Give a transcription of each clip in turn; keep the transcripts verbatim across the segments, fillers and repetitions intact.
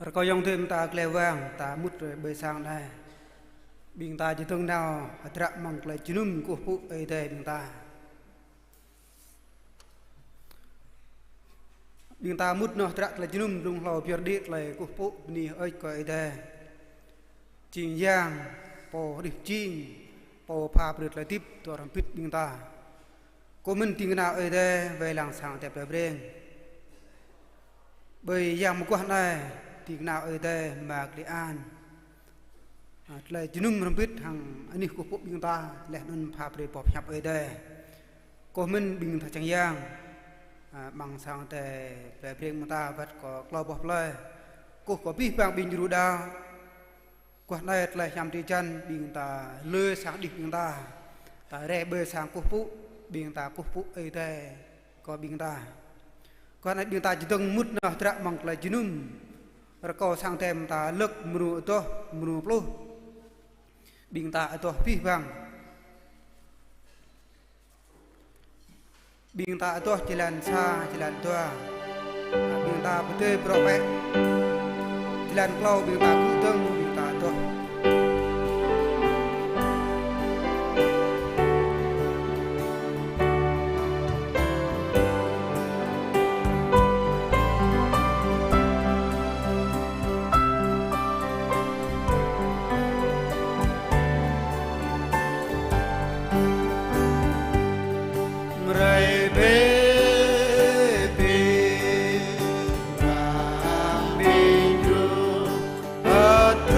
Rơkâo yŏng tơm ta gleh wang, ta mŭt rai ƀơi sang anai. Ƀing ta čơdơ̆ng nao hơdră amăng tơlơi jơnum kơkuh pơpŭ Ơi Adai ƀing ta. Ƀing ta mŭt nao hơdră tơlơi jơnum blung hlâo pơyơr đĭ tơlơi kơkuh pơpŭ bơni hơơč kơ Ơi Adai. Jing Yang, Pô rih pơjing, Pô pha brơi tơlơi hơdip dŏ hrŏm hơbĭt ƀing ta. Kơkuh mơ̆n ding kơna Ơi Adai wai lăng sang Ơi Adai plei Breng. Ƀơi yang mơguah anai, ding kơna Ơi Adai mă klĭ an. Ha, tơlơi jơnum hrŏm hơbĭt hăng anih kơkuh pơpŭ ƀing ta, laih anŭn pha brơi boh pơhiăp Ơi Adai. Kơkuh mơ̆n ƀing tha čang yang, ha, amăng sang Ơi Adai plei Breng ƀing ta wơ̆t kơ klâo boh plơi. Kơkuh kơ abih bang ƀing djru đaŏ. Guah anai tơlơi hiam drơi jăn ƀing ta lui sang đih ƀing ta. Ta rai ƀơi sang kơkuh pơpŭ, ƀing ta kơkuh pơpŭ Ơi Adai kơ ƀing ta. Guah anai ƀing ta čơdơ̆ng mŭt nao hơdră amăng tơlơi jơnum. Rơkâo sang Ơi Adai ƀing ta lơ̆k mrô adoh, mrô pluh. Ƀing ta adoh abih bang. Ƀing ta adoh jơlan sa, jơlan dua. Ƀing ta pơdơi brŏk pĕ. Jơlan klâo ƀing ta kơdơ̆ng, ƀing ta adoh. Rai bĕ ƀing ta ƀing djru, hơdip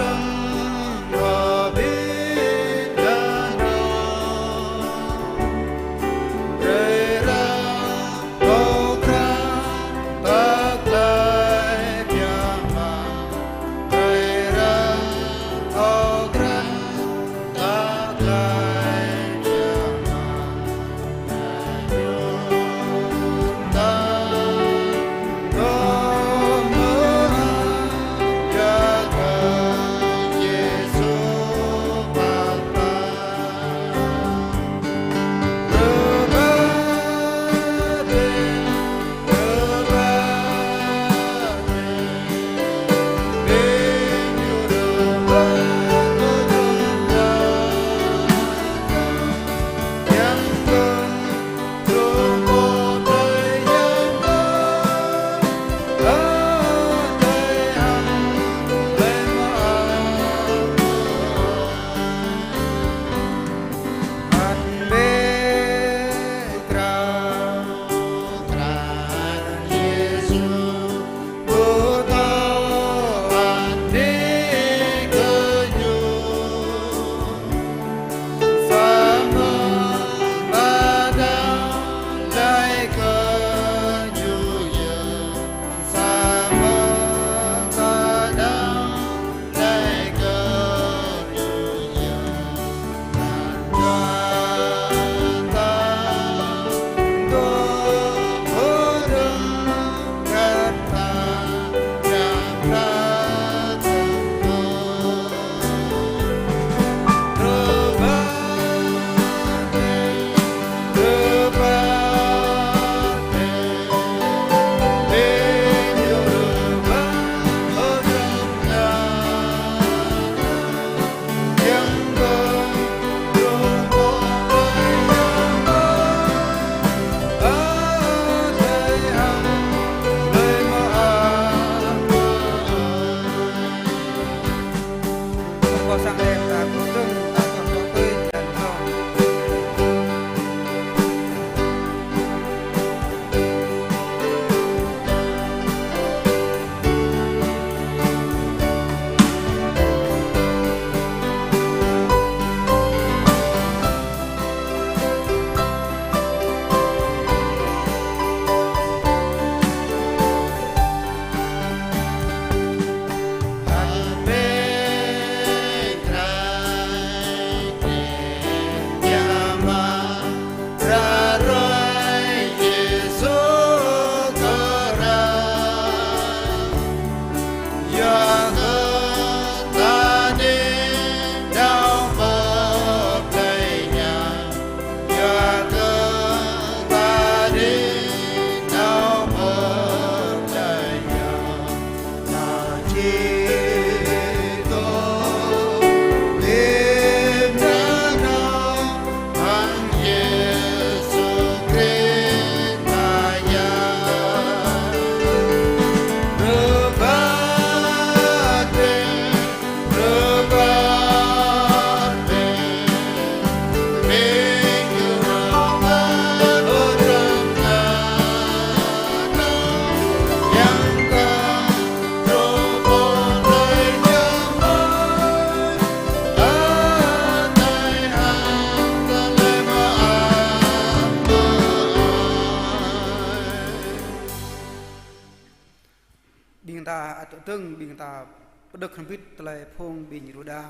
Ƀing ta ăt tơdơ̆ng, ƀing ta pơđơ̆k hrŏm hơbĭt tơlơi phung ƀing Yuđa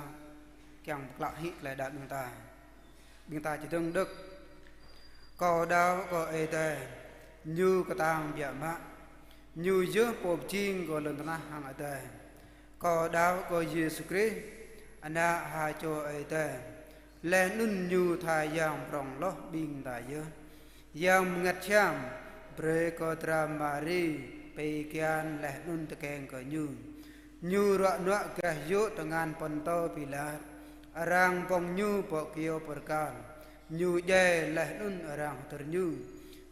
kiăng pơklă hĭ tơlơi đaŏ ƀing ta. Ƀing ta čơdơ̆ng đŏk: Kâo đaŏ kơ Ơi Adai, Ñu kơtang biă mă, Ñu yơh Pô pơjing kơ lŏn tơnah hăng adai. Kâo đaŏ kơ Yêsu Krist, Ană ha čô Ơi Adai, laih anŭn Ñu tha Yang prŏng hloh ƀing ta yơh. Yang Bơngăt Hiam brơi kơ dra Mari pơkian laih anŭn tơkeng kơ Ñu. Ñu ruă nuă gah yŭ tơngan Pôntô Pilat. Arăng pŏng Ñu pơ kyâo bơrkal. Ñu djai laih anŭn arăng hơdơr Ñu.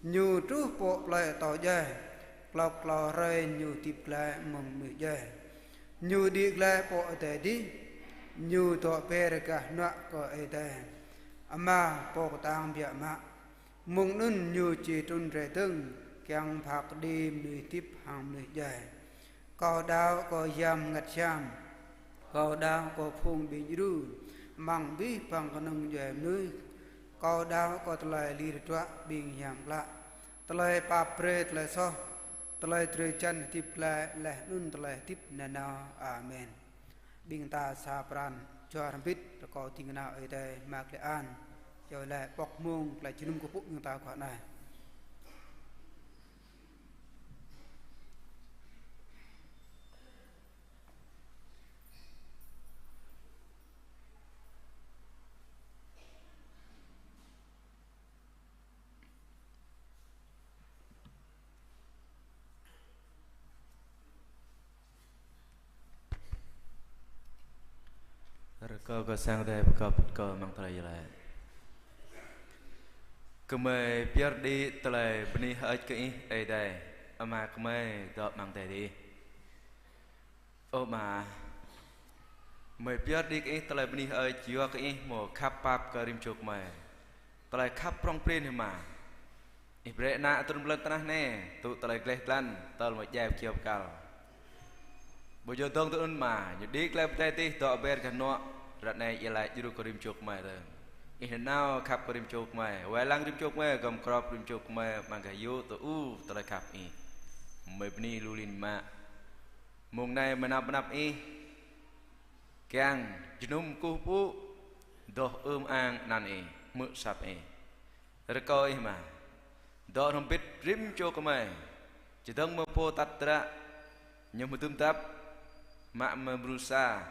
Ñu truh pơ plơi atâo djai. Klâo klâo hrơi Ñu hơdip glaĭ mơ̆ng mơnuih djai. Ñu đĭ glaĭ pơ adai adih. Ñu dŏ ber gah hnuă kơ Ơi Adai Ama Pô kơtang biă mă. Mơ̆ng anŭn Ñu či trŭn rai dơ̆ng kiăng pha kơđi mơnuih hơdip hăng mơnuih djai. Kâo đaŏ kơ Yang Bơngăt Hiam. Kâo đaŏ kơ phung ƀing djru amăng abih bang kơnung djuai mơnuih. Kâo đaŏ kơ tơlơi lir hơdruă ƀing hiam klă, tơlơi pap brơi tơlơi soh, tơlơi drơi jăn hơdip glaĭ laih anŭn tơlơi hơdip nanao. Amen. Ƀing ta sa pran jua hrŏm hơbĭt rơkâo ding kơna Ơi Adai mă glaĭ an, yua laĭ pŏk mông tơlơi jơnum kơkuh ƀing ta guah anai. Rơkâo kơ sang Ơi Adai pơkŏp kơ amăng tơlơi yơh laĭ. Gơmơi pơyơr đĭ tơlơi bơni hơơč kơ Ih Ơi Adai, Ama gơmơi dŏ amăng adai adih. Ơ Ama, gơmơi pơyơr đĭ kơ Ih tơlơi bơni hơơč yua kơ Ih hmâo khăp pap kơ rĭm čô gơmơi. Tơlơi khăp prŏng prin Ama. Ih brơi Ană trŭn pơ lŏn tơnah anai, tŭ tơlơi gleh glăn, tơl mơ̆ djai kyâo bơrkal. Ƀu djơ̆ dơ̆ng tui anŭn Ama, Ñu đĭ glaĭ pơ adai adih dŏ ber gah hnuă, ră anai iâu laĭ djru kơ rĭm čô gơmơi dơ̆ng. Ih nanao khăp kơ rĭm čô gơmơi, wai lăng rĭm čô gơmơi, gơ̆m krŏp rĭm čô gơmơi amăng gah yŭ tơ-u tơlơi khăp Ih. Gơmơi bơni lu lin mă. Mông anai gơmơi nao pơ anăp Ih, kiăng jơnum kơkuh pơpŭ, dŏ ưm ang anăn Ih, hmư̆ asăp Ih. Rơkâo Ih Ama, dŏ hrŏm hơbĭt rĭm čô gơmơi, čơdơ̆ng mơ̆ pô tăt dră, ñu hmâo dưm dăp, mă mơ̆ mrô sa,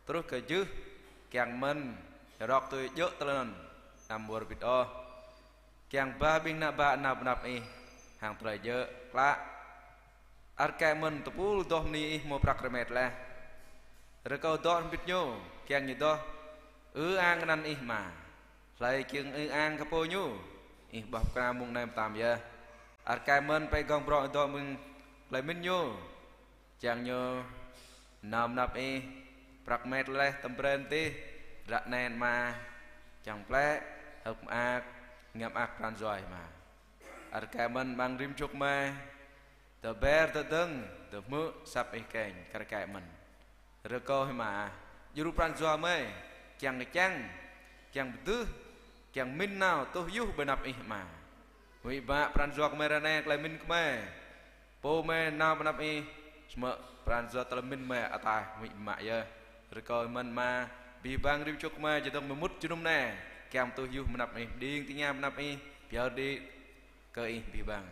truh kơ jưh, kiăng mơ̆n, rŏk tui djơ̆ tơlơi anŭn, anăm wơr bĭt ôh. Kiăng ba ƀing ană bă nao pơ anăp Ih, hăng tơlơi djơ̆, klă. Ăt kơ mơ̆n tơpul dŏ bơni Ih hmâo prăk rơmet laih. Rơkâo dŏ hrŏm hơbĭt ñu, kiăng ñu dŏ ư ang anăn Ih Ama. Hlơi kiăng ư ang kơ pô ñu, Ih ƀuh pơkra mông anai mơtam yơh. Ăt kơ mơ̆n pơ gŏng brŏ dŏ mơ̆ng tơlơi mĭn ñu. Čang ñu nao pơ anăp Ih, prăk rơmet laih tơm brơi adih, ră anai Ama, čang plĕ, hơ̆k mơak, ngă mơak pran jua Ih Ama. Ăt kơ mơ̆n amăng rĭm čô gơmơi, dŏ ber dŏ dơ̆ng, dŏ hmư̆ asăp Ih kĕng, kar kơ mơ̆n. Rơkâo Ih Ama, djru pran jua gơmơi, kiăng kơčăng, kiăng pơdưh, kiăng mĭn nao tuh yuh pơ anăp Ih Ama. Huĭ mă pran jua gơmơi ră anai, tơlơi mĭn gơmơi. Pô gơmơi nao pơ anăp Ih, samơ̆ pran jua tơlơi mĭn gơmơi ataih huĭ mă yơh. Rơkâo mơ̆n Ama, abih bang rĭm čô gơmơi čơdơ̆ng mơ̆ mŭt jơnum anai, kiăng tuh yuh pơ anăp Ih, đing tơña pơ anăp Ih, pơyơr đĭ kơ Ih abih bang.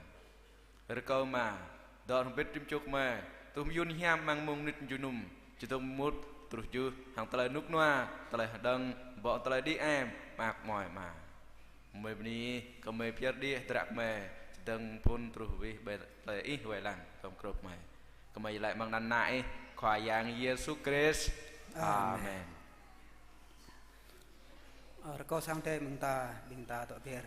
Rơkâo Ama, dŏ hrŏm hơbĭt rĭm čô gơmơi, tuh mơyŭn hiam amăng mông mơnit jơnum, čơdơ̆ng mŭt truh jưh, hăng tơlơi rơnŭk rơnua, tơlơi hơđơ̆ng, ƀô̆ tơlơi đĭ em, mơak mơai Ama. Gơmơi bơni, gơmơi pơyơr đĭ hơdră gơmơi, čơdơ̆ng phŭn truh abih bang tơlơi Ih wai lăng, gŏm krŏp gơmơi. Gơmơi laĭ amăng anăn Ană Ih, Khua Yang Yêsu Krist. Amen. Amen. Rơkâo sang Ơi Adai ƀing ta, ƀing ta dŏ ber.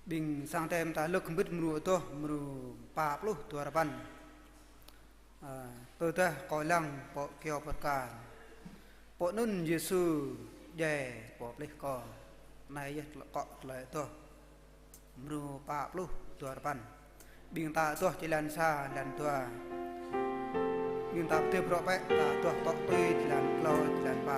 Ƀing sang Ơi Adai ƀing ta lơ̆k hơbĭt mrô adoh, mrô pă pluh duarơpăn. Ơ, tơdah kâo lăng pơ kyâo bơrkal, pơ anŭn Yêsu djai pơ plih kâo. Anai yơh tơlơi, akŏ tơlơi adoh mrô pă pluh duarơpăn. Ƀing ta adoh jơlan sa, jơlan dua. Ƀing ta pơdơi prŏ pĕ, ta adoh tŏ tui jơlan klâo, jơlan pă.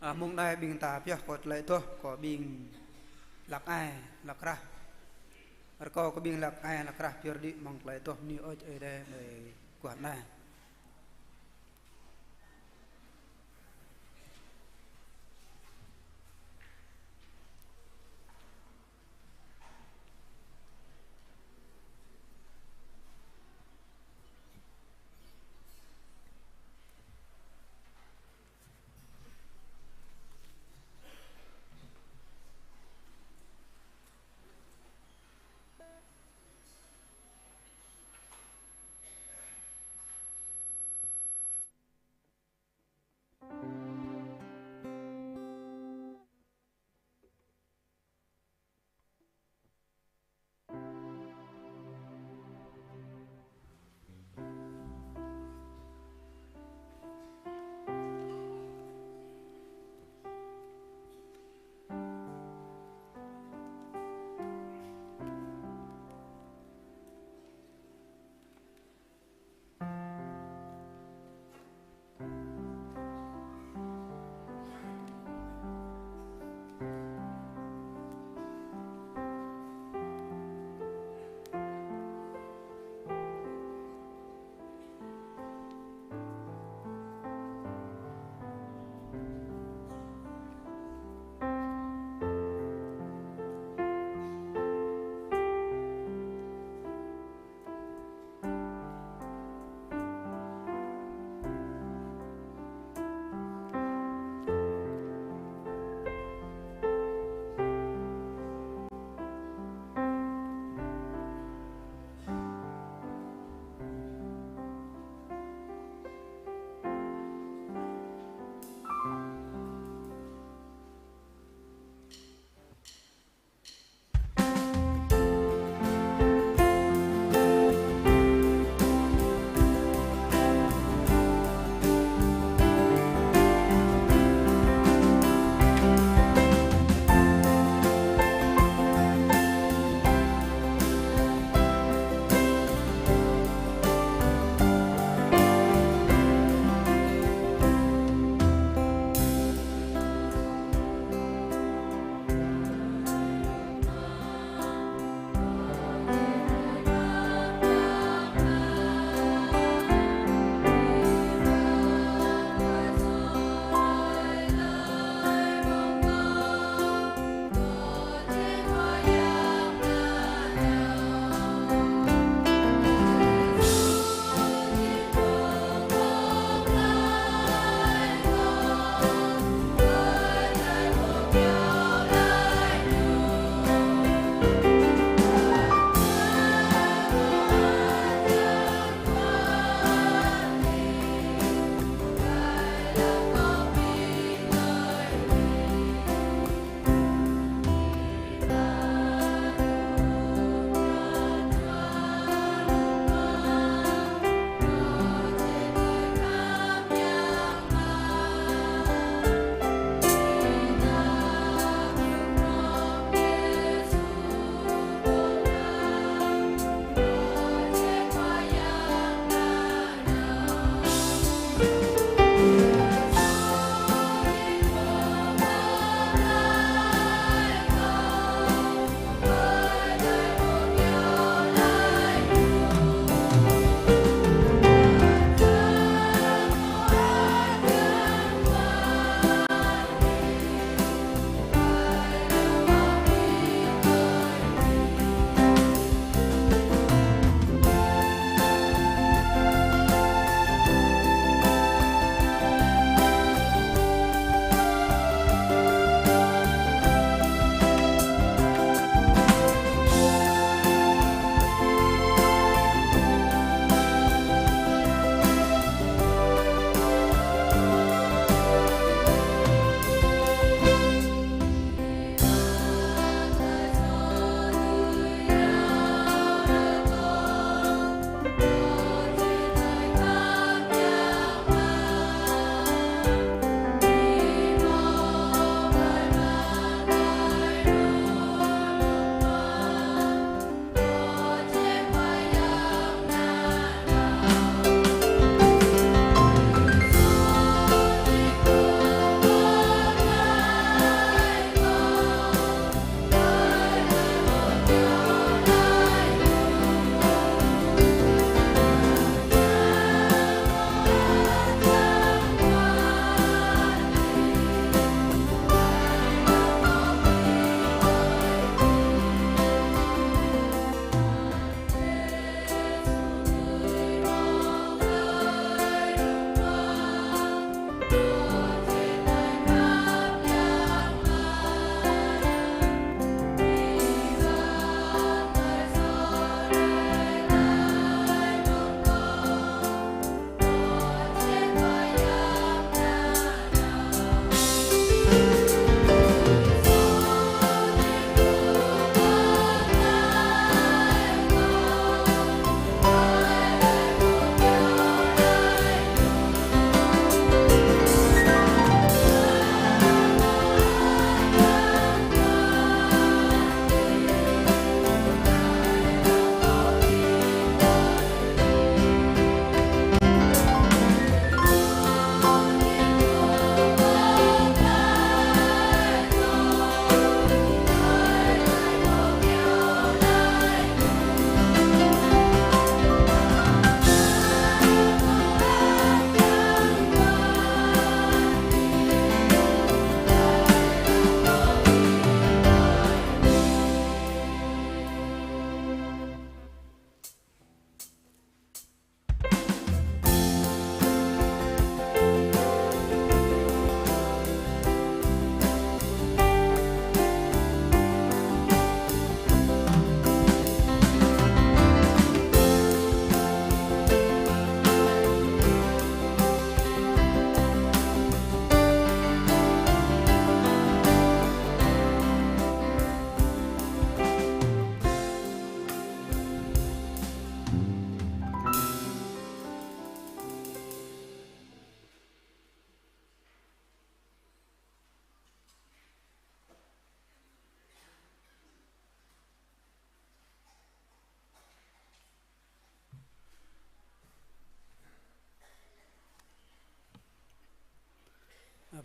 Ơ, mông anai ƀing ta pioh kơ tơlơi adoh kơ ƀing hlăk ai, hlăk krah. Rơkâo kơ ƀing hlăk ai, hlăk krah pioh đĭ mơ̆ng tơlơi adoh bơni hơơč Ơi Adai ƀơi guah anai.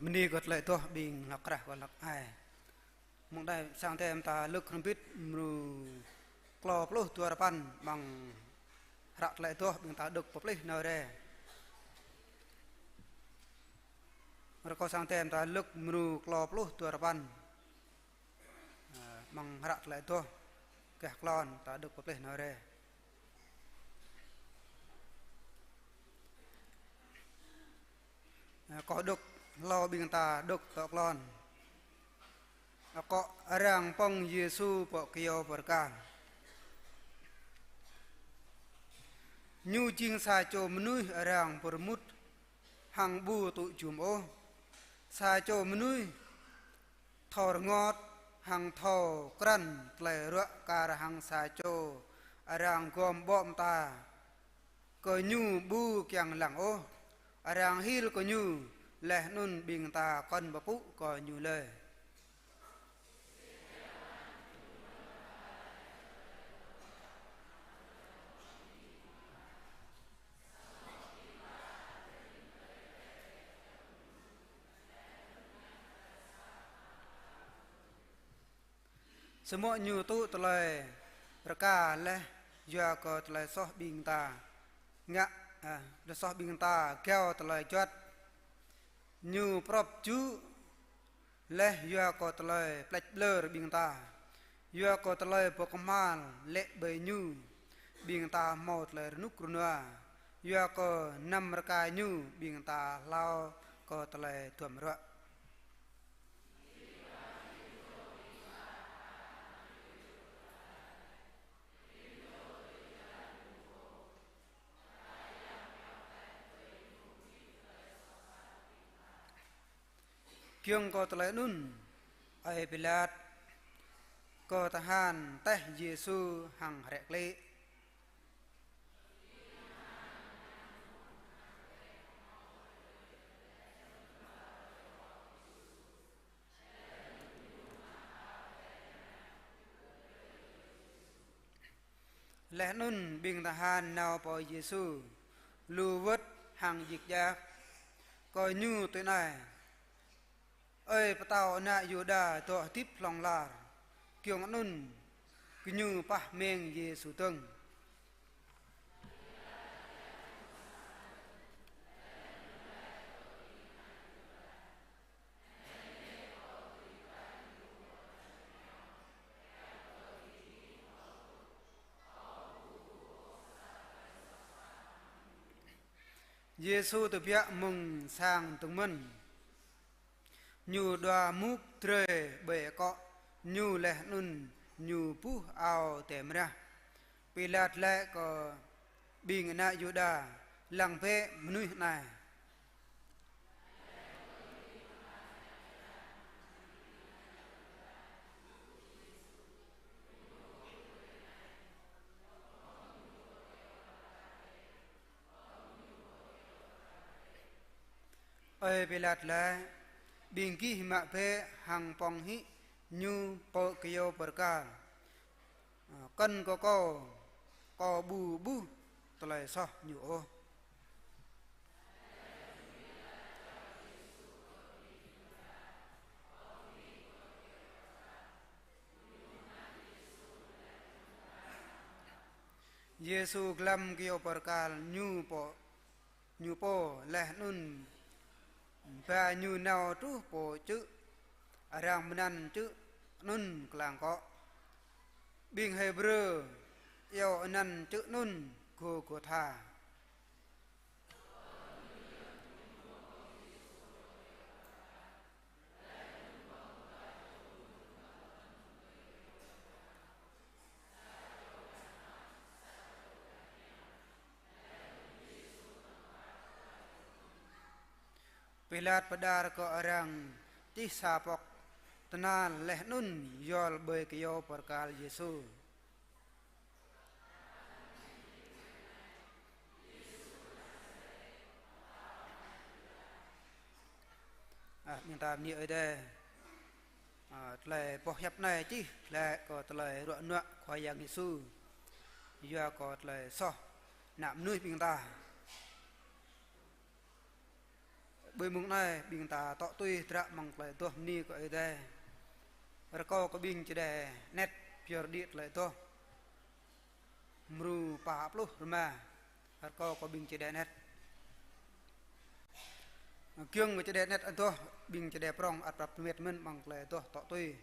Bơni kơ tơlơi adoh ƀing hlăk krah kơ hlăk ai. Mơ̆ng anai sang tơm ta Luk hrŏm hơbĭt mrô klâo pluh duarơpăn, amăng hră tơlơi adoh ƀing ta đŏk pơplih nao rai. Rơkâo sang tơm ta Luk mrô klâo pluh duarơpăn. Ơ, amăng hră tơlơi adoh gah klon ta đŏk pơplih nao rai. Ơ, kâo đŏk hlâo ƀing ta đŏk tŏ klon. Akŏ arăng pơ̆ng Yêsu pơ kơyâo bơrkal. Ñu jing sa čô mơnuih arăng pơrơmut hăng ƀu tŭ jum ôh. Sa čô mơnuih thâo rơngot hăng thâo krăn tơlơi ruă kar hăng sa čô arăng gom ƀô̆ mơta kơ ñu ƀu kiăng lăng ôh. Arăng hil kơ ñu, laih anŭn ƀing ta kŏn pơpŭ kơ ñu lơi. Samơ̆ ñu tŭ tơlơi rơka laih yua kơ tơlơi soh ƀing ta ngă, ơ, tơlơi soh ƀing ta gao tơlơi juăt. Ñu prŏp jŭ laih yua kơ tơlơi plĕč ƀlơr ƀing ta. Yua kơ tơlơi pơkơhmal lĕ ƀơi ñu, ƀing ta hmâo tơlơi rơnŭk rơnua. Yua kơ năm rơka ñu, ƀing ta hlâo kơ tơlơi duăm ruă. Giŏng kơ tơlơi anŭn, ơi Pilat kơ tơhan taih Yêsu hăng hrĕ klĭ. Laih anŭn ƀing tơhan nao pơ Yêsu, lu wơ̆t hăng djik djak. Kơ ñu tui anai: Ơi pơtao ană Yuđa dŏ hơdip hlŏng lar. Giŏng anŭn gơñu pah meng Yêsu dơ̆ng. Yêsu tơbiă mơ̆ng sang dơ̆ng mơ̆n. Ñu đua mŭk drơi ƀơi akŏ ñu laih anŭn ñu buh ao dai mrah. Pilat laĭ kơ ƀing ană Yuđa: Lăng bĕ mơnuih anai. Ơi Pilat laĭ: Ƀing gih mă bĕ hăng pŏng hĭ ñu pơ kơyâo bơrkal. Kơnơ̆ng kơ kâo, kâo ƀu ƀuh tơlơi soh ñu ôh. Yêsu glăm kơyâo bơrkal ñu pô, ñu pô laih anŭn ba ñu nao truh pơ čư̆ arăng pơanăn čư̆ anŭn Klang Akŏ. Ƀing Hêbrơ iâu anăn čư̆ anŭn Gôlgôtha. Pilat pơđar kơ arăng čih sa pŏk tơnal laih anŭn yol ƀơi kơyâo bơrkal Yêsu. Ơ, ƀing ta bơni Ơi Adai. Ơ, tơlơi boh hiăp anai čih glaĭ kơ tơlơi ruă nuă Khua Yang Yêsu yua kơ tơlơi soh ană mơnuih ƀing ta. Ƀơi mông anai ƀing ta tŏ tui hơdră amăng tơlơi adoh bơni kơ Ơi Adai. Rơkâo kơ ƀing čơđai net pơyơr đĭ tơlơi adoh. Mrô pă pluh rơma. Rơkâo kơ ƀing čơđai net. Giŏng kơ čơđai net adoh, ƀing čơđai prŏng ăt prăp tơmet mơ̆n amăng tơlơi adoh tŏ tui.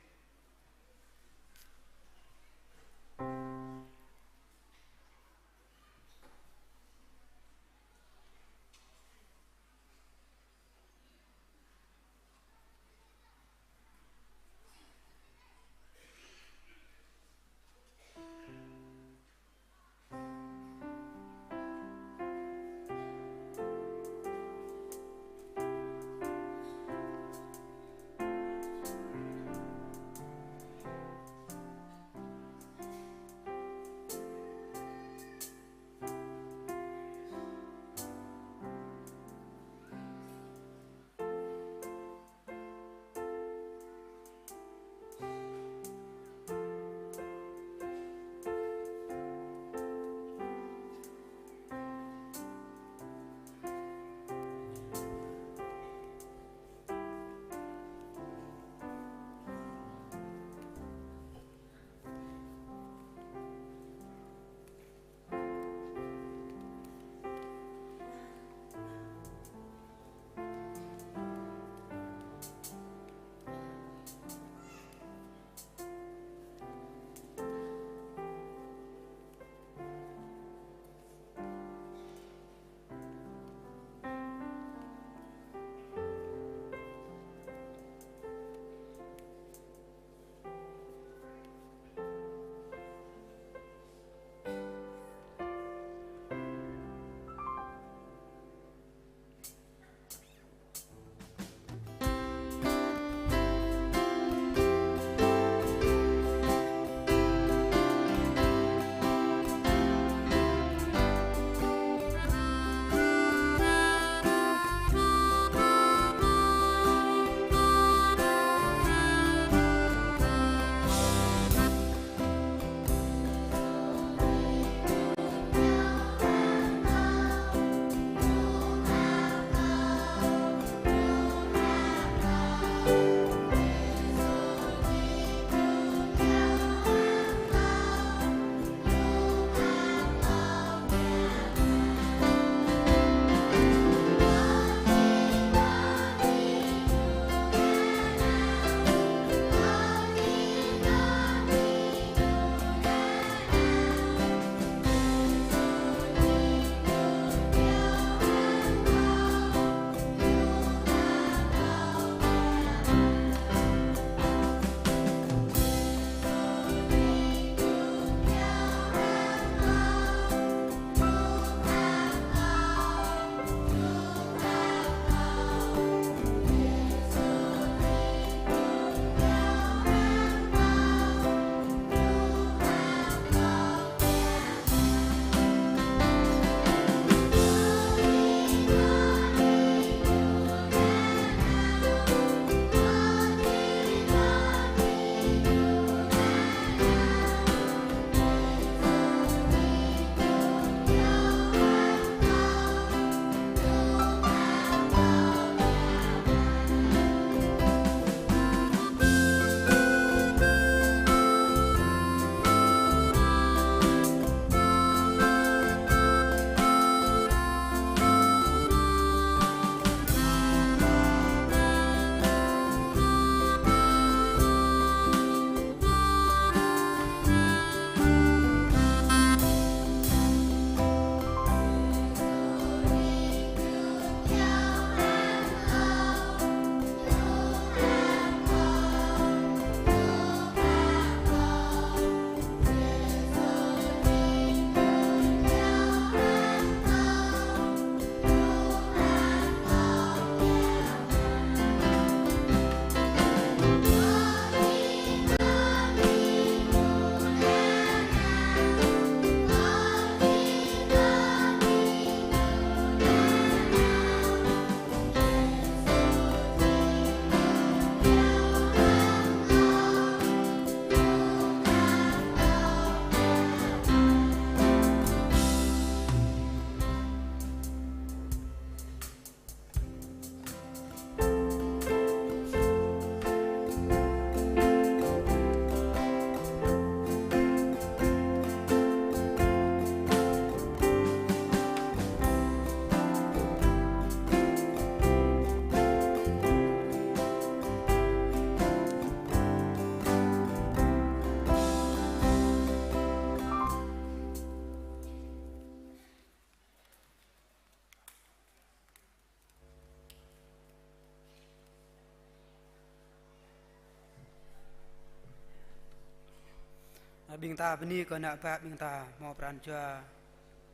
Ƀing ta bơni kơ ană bă ƀing ta hmâo pran jua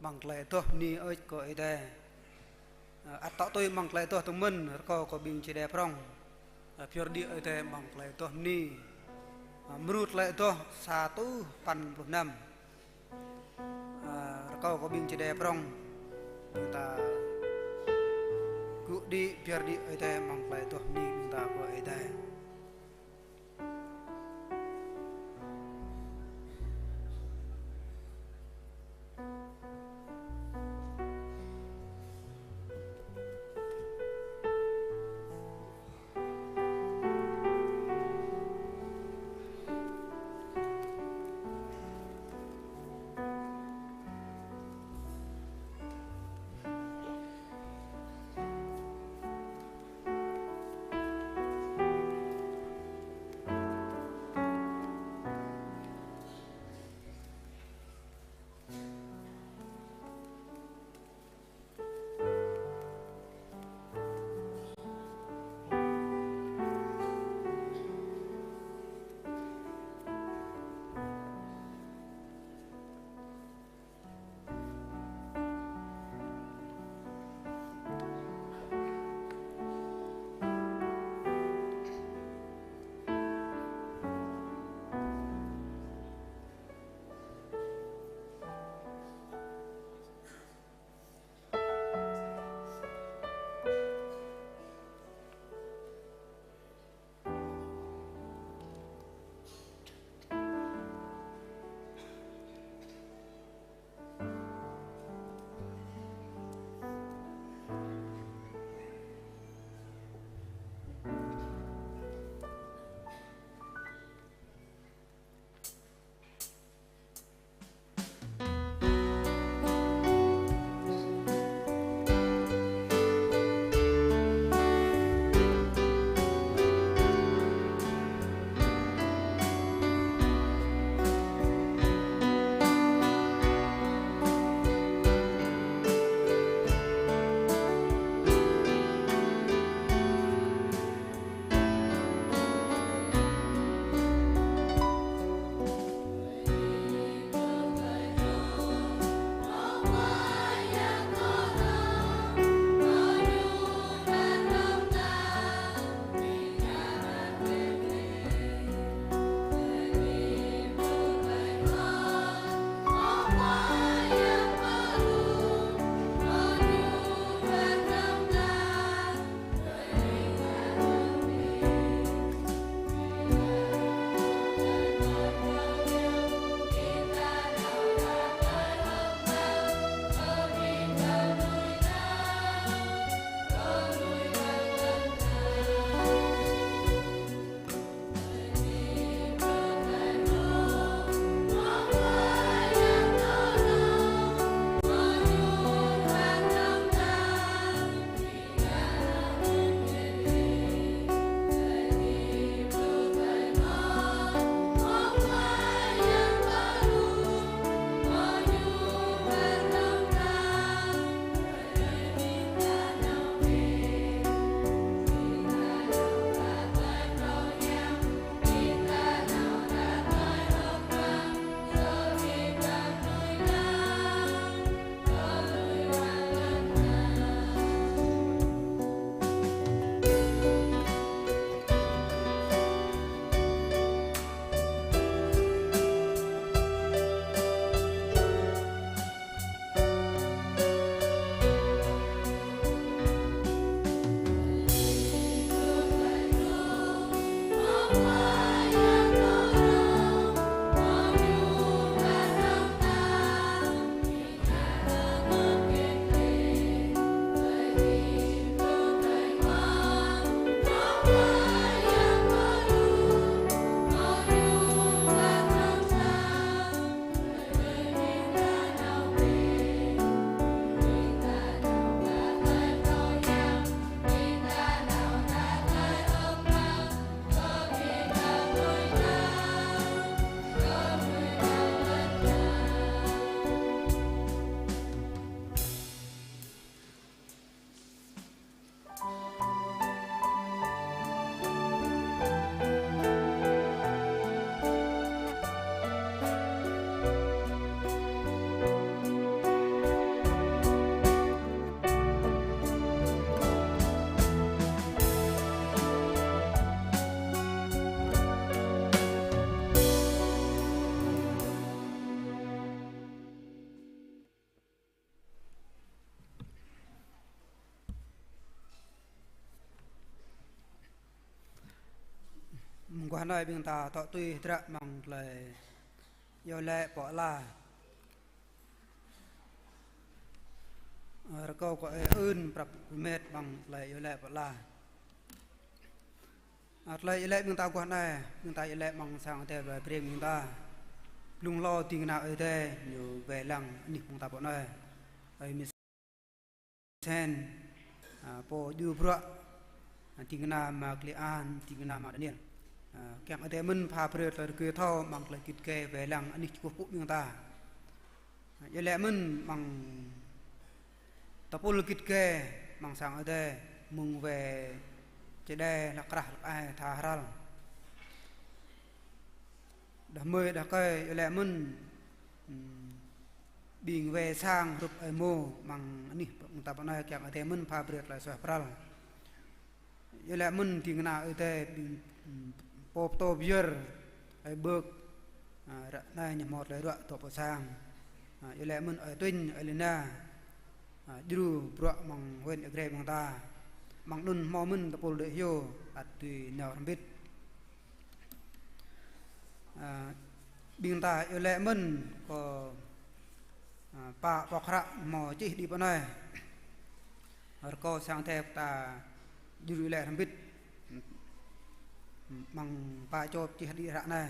amăng tơlơi adoh bơni hơơč kơ Ơi Adai. Ơ, ăt tŏ tui amăng tơlơi adoh tơmĕn, rơkâo kơ ƀing čơđai prŏng, ơ, pơyơr đĭ Ơi Adai amăng tơlơi adoh bơni. Ơ, mrô tơlơi adoh sa rơtuh păn pluh năm. Ơ, rơkâo kơ ƀing čơđai prŏng, ƀing ta gŭ đĭ pơyơr đĭ Ơi Adai amăng tơlơi adoh bơni ƀing ta kơ Ơi Adai. Guah anai ƀing ta tŏ tui hơdră amăng tơlơi iâu laĭ pơala. Rơkâo kơ Ơi Ưn prăp mĕt amăng tơlơi iâu laĭ pơala. Tơlơi iâu laĭ ƀing ta guah anai, ƀing ta iâu laĭ amăng sang Ơi Adai brơi ƀing ta. Blung hlâo ding kơna Ơi Adai ñu wai lăng anih ƀing ta pơ anai. Ơi Misen, pô djru bruă, ding kơna Ama Kli An, ding kơna Ama Daniel. Kiăng Ơi Adai mơ̆n pha brơi tơlơi rơgơi thâo amăng tơlơi git gai wai lăng anih čơkuh pơpŭ ƀing ta. Iâu laĭ mơ̆n amăng tơpul git gai amăng sang Ơi Adai, mơ̆ng wai čơđai, hlăk krah, hlăk ai, tha hral. Đah kơmơi, đah rơkơi, iâu laĭ mơ̆n, ƀing wai sang hrup ơi Mô amăng anih ƀing ta pơ anai kiăng Ơi Adai mơ̆n pha brơi tơlơi suaih pral. Iâu laĭ mơ̆n ding kơna Ơi Adai ƀing, pô pơtô pơyơr, ơi Bơk, ră anai ñu hmâo tơlơi ruă dŏ pơ sang. Iâu laĭ mơ̆n ơi Tuñ, ơi Lina, djru bruă amăng huyện Ia Grai ƀing ta. Amăng anŭn hmâo mơ̆n tơpul đơi hyu ăt dưi nao hrŏm hơbĭt. Ƀing ta iâu laĭ mơ̆n kơ pă pŏk hră hmâo čih đĭ pơ anai. Rơkâo sang Ơi Adai ta djru iâu laĭ hrŏm hơbĭt amăng pă čô čih đĭ hră anai.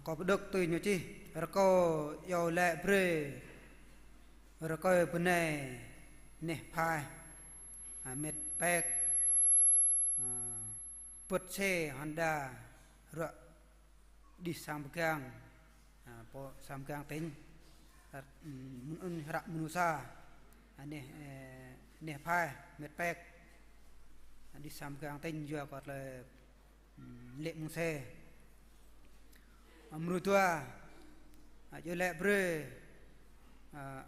Kâo pơđŏk tui ñu čih: Rơkâo iâu laĭ brơi rơkơi bơnai neh phaih, mĕt pek, bơt se Honda, ruă đih sang pơgang, pô sang pơgang tỉnh. Mơ̆n hră mơnuih sa, neh, neh phaih, mĕt pek, đih sang pơgang tỉnh yua kơ tơlơi lĕ mơ̆ng se. Mrô dua, iâu laĭ brơi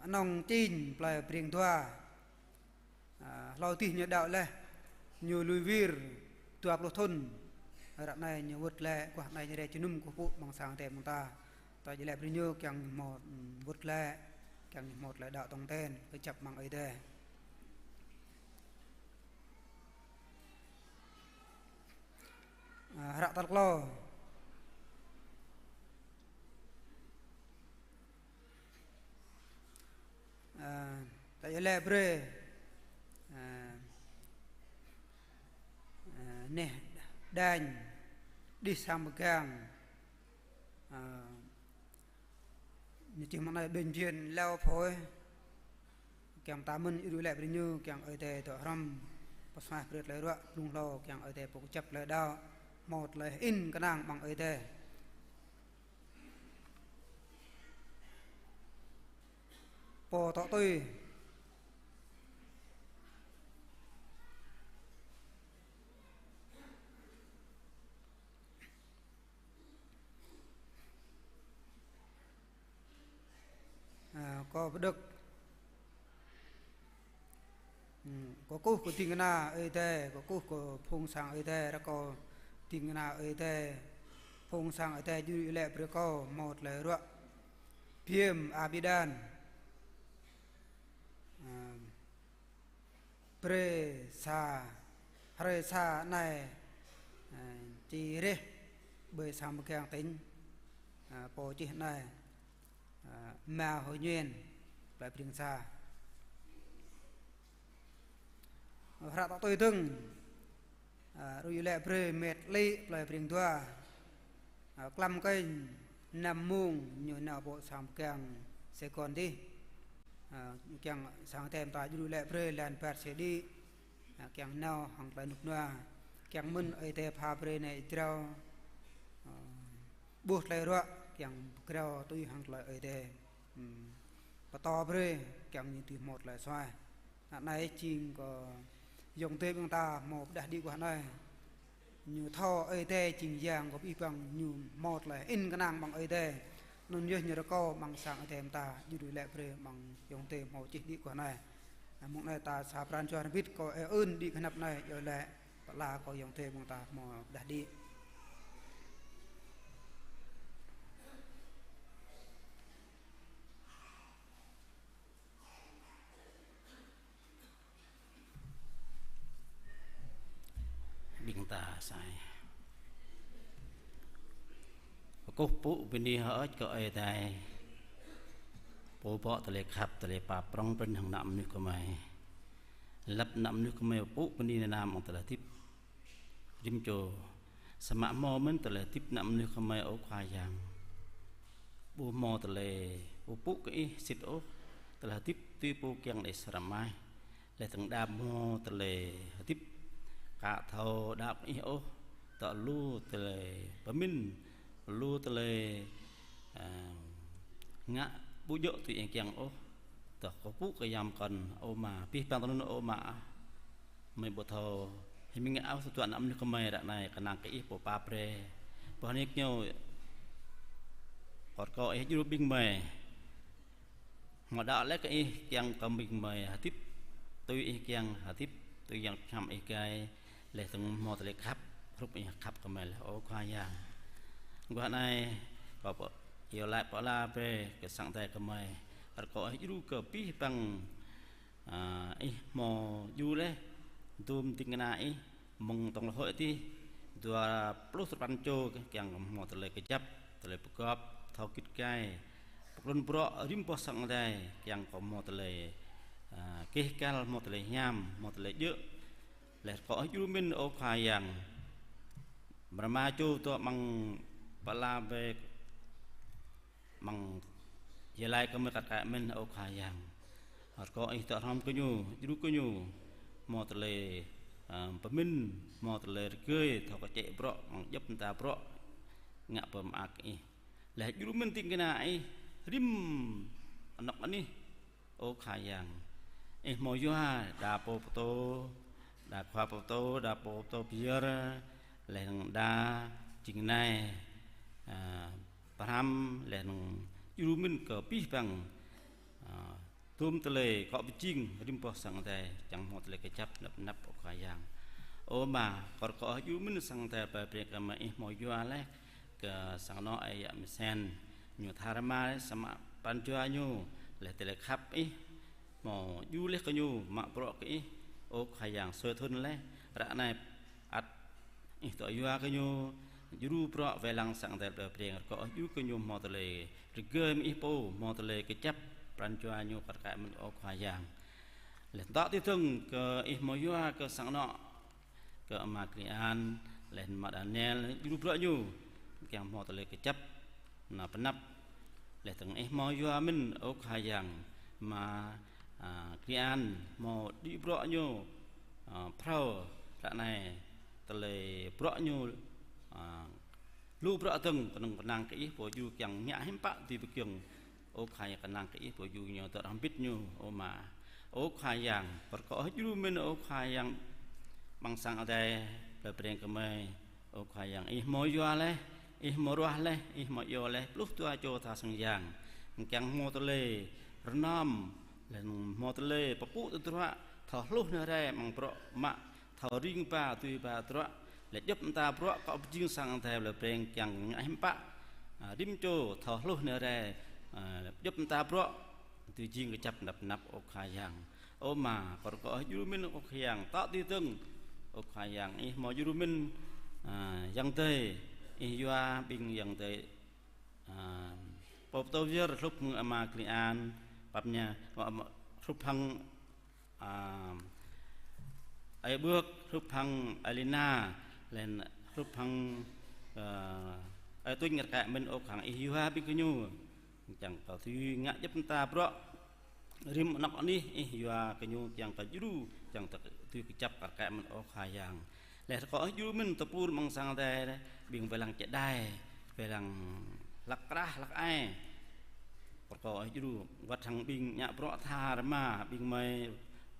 anŏng Čing plơi Breng Dua. Hlâo dih ñu đaŏ laih, ñu lui wir dua pluh thŭn. Ră anai ñu wơ̆t glaĭ, guah anai ñu rai jơnum kơkuh pơpŭ amăng sang Ơi Adai ƀing ta. Ta iâu laĭ brơi ñu kiăng ñu hmâo wơ̆t glaĭ, kiăng ñu hmâo tơlơi đaŏ tong ten, kơjăp amăng Ơi Adai. Hră tal klâo. Ta iâu laĭ brơi neh Đañ, đih sang pơgang. Ñu čih mơ̆ng anai: Bệnh viện Lao Phổi. Kiăng ta mơ̆n iâu laĭ brơi ñu kiăng Ơi Adai dŏ hrŏm pơsuaih brơi tơlơi ruă, blung hlâo kiăng Ơi Adai pơkơjăp tơlơi đaŏ, hmâo tơlơi hơĭn kơnang amăng Ơi Adai. Pô tŏ tui. Kâo pơđŏk. Kơkuh kơ ding kơna Ơi Adai, kơkuh kơ phung sang Ơi Adai, rơkâo ding kơna Ơi Adai, phung sang Ơi Adai djru iâu laĭ brơi kâo hmâo tơlơi ruă biăm a bi đan. Brơi sa, hrơi sa anai, či reh ƀơi sang pơgang tỉnh, pô čih anai, Ama Hơ Nhuên, plơi Breng Sa. Hră tŏ tui dơ̆ng, djru iâu laĭ brơi met Lĭ plơi Breng Dua. Klăm kơnh năm mông ñu nao pơ sang pơgang Sài Gòn dih. Kiăng sang Ơi Adai ta djru iâu laĭ brơi lăn ƀar se đĭ. Kiăng nao hăng tơlơi rơnŭk rơnua. Kiăng mơ̆n Ơi Adai pha brơi nai jrao ƀuh tơlơi ruă, kiăng pơgrao tui hăng tơlơi Ơi Adai pơtô brơi, kiăng ñu dưi hmâo tơlơi suaih. Anai jing kơ ayŏng adơi ƀing ta hmâo pơđah đĭ guah anai. Ñu thâo Ơi Adai jing Yang kơ abih bang, ñu hmâo tơlơi hơĭn kơnang amăng Ơi Adai. Anŭn yơh ñu rơkâo amăng sang Ơi Adai ƀing ta, djru iâu laĭ brơi amăng ayŏng adơi hmâo čih đĭ guah anai. Mông anai ta sa pran jua hrŏm hơbĭt, kâo ơ ưn đĭ kơnăp anai, iâu laĭ pơala kơ ayŏng adơi ƀing ta hmâo pơđah đĭ. Sai. Kơkuh pơpŭ bơni hơơč kơ Ơi Adai, Pô bŏ tơlơi khăp, tơlơi pap prŏng prin hăng ană mơnuih gơmơi. Lăp ană mơnuih gơmơi pơpŭ bơni nanao amăng tơlơi hơdip rĭm čô. Samơ̆ hmâo mơ̆n tơlơi hơdip ană mơnuih gơmơi, ơ Khua Yang. Ƀu hmâo tơlơi pơpŭ kơ Ih sĭt ôh, tơlơi hơdip tui pô kiăng đei srăng mơ̆n. Laih dơ̆ng đa hmâo tơlơi hơdip ka thâo đaŏ kơ Ih ôh, tơl lu tơlơi pơmĭn, lu tơlơi, a, ngă ƀu djơ̆ tui Ih kiăng ôh. Tơl kơkuh pơpŭ kơ Yang kŏn, ơ Ama, abih bang tơnŭn, ơ Ama. Gơmơi ƀu thâo hơmĭn ngă ôh, tơdruă ană mơnuih gơmơi ră anai kơnang kơ Ih pô pap brơi. Boh nik ñu kơkuh kơ Ih djru ƀing gơmơi. Hmâo đaŏ laih kơ Ih kiăng kơ ƀing gơmơi hơdip tui Ih kiăng, hơdip tui Yang Bơngăt Hiam Ih gai, laih dơ̆ng hmâo tơlơi khăp, hrup Ih khăp kơ gơmơi laih, ơ Khua Yang. Guah anai, kâo pơ-, iâu laĭ pơala brơi kơ sang Ơi Adai gơmơi, rơkâo Ih djru kơ abih bang, a, Ih hmâo djru laih, dôm ding kơna Ih, mơ̆ng tơ̆ng lơhơi adih, dua pluh duapăn čô kiăng kơ hmâo tơlơi kơjăp, tơlơi pơgop, thâo git gai, pơklun bruă rĭm boh sang Ơi Adai, kiăng kơ hmâo tơlơi, a, keh kal, hmâo tơlơi hiam, hmâo tơlơi djơ̆. Laih rơkâo Ih djru mơ̆n, ơ Khua Yang. Mrâo rơma čô dŏ amăng pơala brơi amăng jơlan gơmơi kar kaĭ mơ̆n, ơ Khua Yang. Rơkâo Ih dŏ hrŏm kơ ñu, djru kơ ñu, hmâo tơlơi, a, pơmĭn, hmâo tơlơi rơgơi, thâo kơčĕ bruă, amăng djŏp mơta bruă, ngă pơmơak Ih. Laih djru mơ̆n ding kơna Ih, rĭm anŏ anih, ơ Khua Yang. Ih hmâo yua, đa pô pơtô, đa khua pơtô, đa pô pơtô pơyơr, laih dơ̆ng đa jing nai, a, pơhrăm, laih dơ̆ng djru mơ̆n kơ abih bang, a, dôm tơlơi akŏ pơjing rĭm boh sang Ơi Adai, kiăng hmâo tơlơi kơjăp tơnap tơnap, ơ Khua Yang. Ơ Ama, kâo rơkâo Ih djru mơ̆n sang Ơi Adai plei Breng gơmơi, Ih hmâo yua laih kơ sang anŏ ơi yă Mơsen, ñu tha rơma laih, samơ̆ pran jua ñu laih tơlơi khăp Ih hmâo djru laih kơ ñu mă bruă kơ Ih, ơ Khua Yang, sui thŭn laih, ră anai ăt Ih dŏ yua kơ ñu djru bruă wai lăng sang Ơi Adai plei Breng, rơkâo Ih djru kơ ñu hmâo tơlơi rơgơi mơ̆ng Ih pô, hmâo tơlơi kơjăp pran jua ñu kar kaĭ mơ̆n, ơ Khua Yang. Laih dŏ tui dơ̆ng kơ Ih hmâo yua kơ sang anŏ, kơ Ama Krian, laih Ama Daniel, djru bruă ñu, kiăng hmâo tơlơi kơjăp, tơnap tơnap. Laih dơ̆ng Ih hmâo yua mơ̆n, ơ Khua Yang, Ama, a, Krian, hmâo đĭ bruă ñu, a, phrâo, ră anai, tơlơi bruă ñu, a, lu bruă dơ̆ng, kơnơ̆ng kơnang kơ Ih pô djru kiăng ngă hiư̆m pă tui pơkiăng, ơ Khua Yang, kơnang kơ Ih pô djru ñu, dŏ hrŏm hơbĭt ñu, ơ Ama. Ơ Khua Yang, rơkâo Ih djru mơ̆n, ơ Khua Yang, amăng sang Ơi Adai plei Breng gơmơi, ơ Khua Yang, Ih hmâo yua laih, Ih hmâo ruah laih, Ih hmâo iâu laih, pluh dua čô tha sang yang, kiăng hmâo tơlơi rơnŏm, laih hmâo tơlơi pơpŭ tơdruă, thâo hluh nao rai amăng bruă mă, thâo ring ba tui ba tơdruă, laih djŏp mơta bruă akŏ pơjing sang Ơi Adai plei Breng kiăng ngă hiư̆m pă, a, rĭm čô thâo hluh nao rai, a, djŏp mơta bruă tui jing kơjăp tơnap tơnap, ơ Khua Yang. Ơ Ama, kâo rơkâo Ih djru mơ̆n, ơ Khua Yang, dŏ tui dơ̆ng, ơ Khua Yang, Ih hmâo djru mơ̆n, a, ayŏng adơi, Ih yua ƀing ayŏng adơi, a, pô pơtô pơyơr hrup hăng Ama Krian, pap ñu, hrup hăng a, ơi Bưk, hrup hăng ơi Lina, laih hrup hăng, a, ơi Tuñ kar kaĭ mơ̆n, ơ Khua Yang, Ih yua ƀing gơñu. Kiăng kơ tui ngă djŏp mơta bruă rĭm anŏ anih, Ih yua gơñu kiăng kơ djru, kiăng kơ tui kơjăp kar kaĭ mơ̆n, ơ Khua Yang. Laih rơkâo Ih djru mơ̆n tơpul amăng sang Ơi Adai, ƀing wai lăng čơđai, wai lăng hlăk krah hlăk ai. Rơkâo Ih djru, wơ̆t hăng ƀing ngă bruă tha rơma, ƀing gơmơi,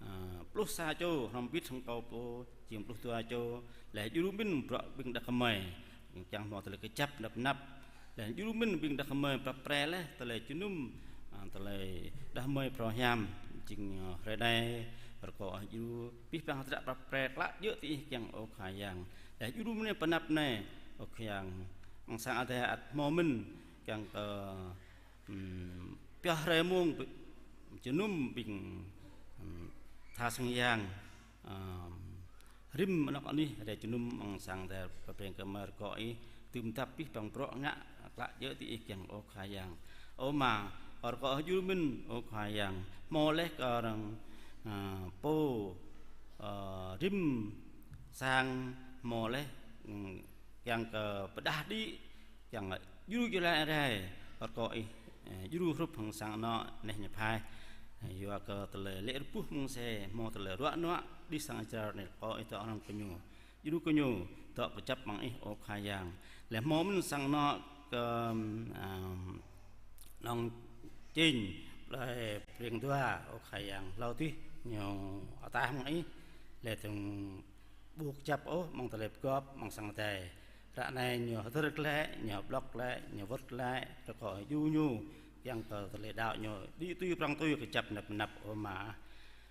a, pluh sa čô, hrŏm hơbĭt hăng kâo pô, jing pluh dua čô, laih djru mơ̆n bruă ƀing đah kơmơi, kiăng hmâo tơlơi kơjăp tơnap tơnap, laih djru mơ̆n ƀing đah kơmơi prăp pre laih, tơlơi jơnum, a, tơlơi đah kơmơi phrâo hiam, jing, a, hrơi anai, rơkâo Ih djru, abih bang hơdră prăp pre klă djơ̆ tui Ih kiăng, ơ Khua Yang. Laih djru mơ̆n tơnap tơnap anai, ơ Khua Yang, amăng sang Ơi Adai ăt hmâo mơ̆n, kiăng kơ, ưm, pioh hrơi mông, jơnum ƀing, ưm, tha sang yang, ưm, rĭm anŏ anih rai jơnum amăng sang Adai pơpreng kơ mơi rơkâo Ih, dưm dăp abih bang bruă ngă klă djơ̆ tui Ih kiăng, ơ Khua Yang. Ơ Ama, rơkâo Ih djru mĭn, ơ Khua Yang, hmâo laih kơ arăng, ơ, pô, ơ, rĭm sang hmâo laih, ơ, kiăng kơ pơdah đĭ, kiăng djru djru laĭ rai, rơkâo Ih, ơ, djru hrup hăng sang anŏ neh ñu phai. Yua kơ tơlơi lê̆ rơbuh mơ̆ng se, hmâo tơlơi ruă nuă, đih sang Israel anai rơkâo Ih dŏ hrŏm kơ ñu. Djru kơ ñu, dŏ kơjăp amăng Ih, ơ Khua Yang. Laih hmâo mơ̆n sang anŏ kơ, ơ, nong čing, plơi Preng Dua, ơ Khua Yang, hlâo adih ñu ataih amăng Ih, laih dơ̆ng ƀu kơjăp ôh amăng tơlơi pơgop amăng sang Adai. Ră anai ñu hơdơr glaĭ, ñu blŏk glaĭ, ñu wơ̆t glaĭ, rơkâo Ih djru ñu, kiăng kơ tơlơi đaŏ ñu đĭ tui prŏng tui kơjăp năp năp, ơ Ama.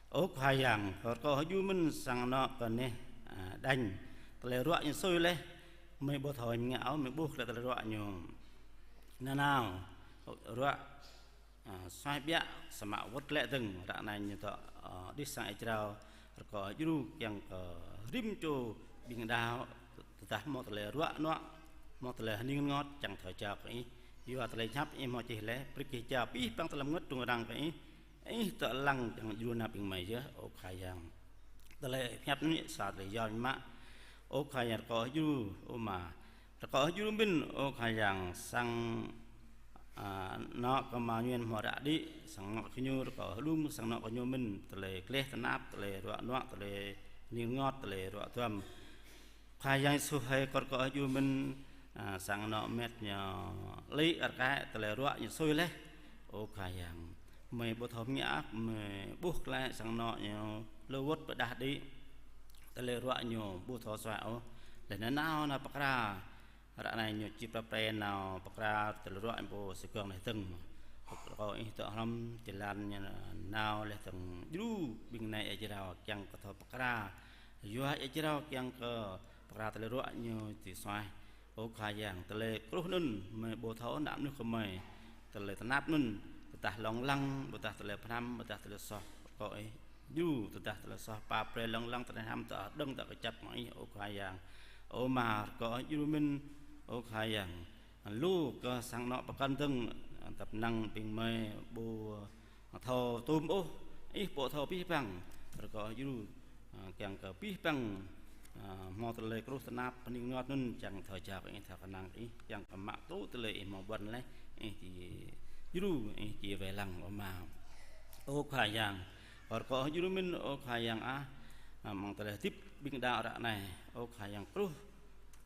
Ơ Khua Yang, rơkâo Ih djru mĭn sang anŏ kơ neh, ơ, Đañ, tơlơi ruă ñu sui laih, mơi ƀu thâo ngă ôh, mơi ƀuh glaĭ tơlơi ruă ñu nanao, ruă, ơ, suaih ƀiă, samơ̆ wơ̆t glaĭ dơ̆ng, ră anai ñu dŏ, ơ, đih sang Ih jrao, rơkâo Ih djru kiăng kơ rĭm čô ƀing đaŏ, tơdah hmâo tơlơi ruă nuă, hmâo tơlơi hơning rơngot, kiăng thâo jao kơ Ih, yua tơlơi hiăp Ih hmâo čih laih, brơi kơ jao abih bang tơlơi rơngot rŭng răng kơ Ih, Ih dŏ lăng kiăng djru nao ƀing mơi yơh, ơ Khua Yang. Tơlơi hiăp anai sa tơlơi yom mă, ơ Khua Yang, rơkâo Ih djru, ơ Ama, rơkâo Ih djru mĭn, ơ Khua Yang, sang, ơ, anŏ kơ Ama Nguyên hmâo ră đĭ, sang anŏ kơ ñu, rơkâo Ih djru sang anŏ kơ ñu mĭn, tơlơi gleh tơnap, tơlơi ruă nuă, tơlơi hơning rơngot, tơlơi ruă duăm. Khua Yang Yêsu hơi, rơkâo Ih djru mĭn, ơ, sang anŏ met ñu lê̆ rơkơi, tơlơi ruă ñu sui laih, ơ Khua Yang. Mơi ƀu thâo ngă, mơi ƀuh glaĭ sang anŏ ñu lu wơ̆t pơdah đĭ, tơlơi ruă ñu ƀu thâo suaih ôh. Laih nanao nao pơkra, ră anai ñu či prap pre nao pơkra tơlơi ruă ñu pô sơgŏng laih dơ̆ng. Rơkâo Ih dŏ hrŏm jơlan ñu nao laih dơ̆ng djru ƀing nai ia jrao kiăng kơ thâo pơkra. Yua ia jrao kiăng kơ pơkra tơlơi ruă ñu či suaih. Ơ Khua Yang, tơlơi kruh anŭn mơi ƀu thâo nă mơnuih kơ mơi. Tơlơi tơnap anŭn, tơdah lông lăng, ƀôdah tơlơi pơhrăm, ƀôdah tơlơi soh, rơkâo Ih djru, tơdah tơlơi soh pap brơi lông lăng tơlơi pơhrăm dŏ đơ̆ng dŏ kơjăp amăng Ih, ơ Khua Yang. Ơ Ama, rơkâo Ih djru mĭn, ơ Khua Yang. Lu kơ sang anŏ pơkŏn dơ̆ng, tăp năng ƀing mơi ƀu thâo tŭm ôh, Ih pô thâo abih bang, rơkâo Ih djru, ơ, kiăng kơ abih bang, ơ, hmâo tơlơi kruh tơnap hơning rơngot anŭn čang thâo jao kơ Ih, thâo kơnang kơ Ih, kiăng kơ mă tŭ tơlơi Ih hmâo ƀuăn laih, Ih či djru, Ih či wai lăng, ơ Ama. Ơ Khua Yang, rơkâo Ih djru mĭn, ơ Khua Yang ah, ơ, amăng tơlơi hơdip ƀing đaŏ ră anai, ơ Khua Yang, kruh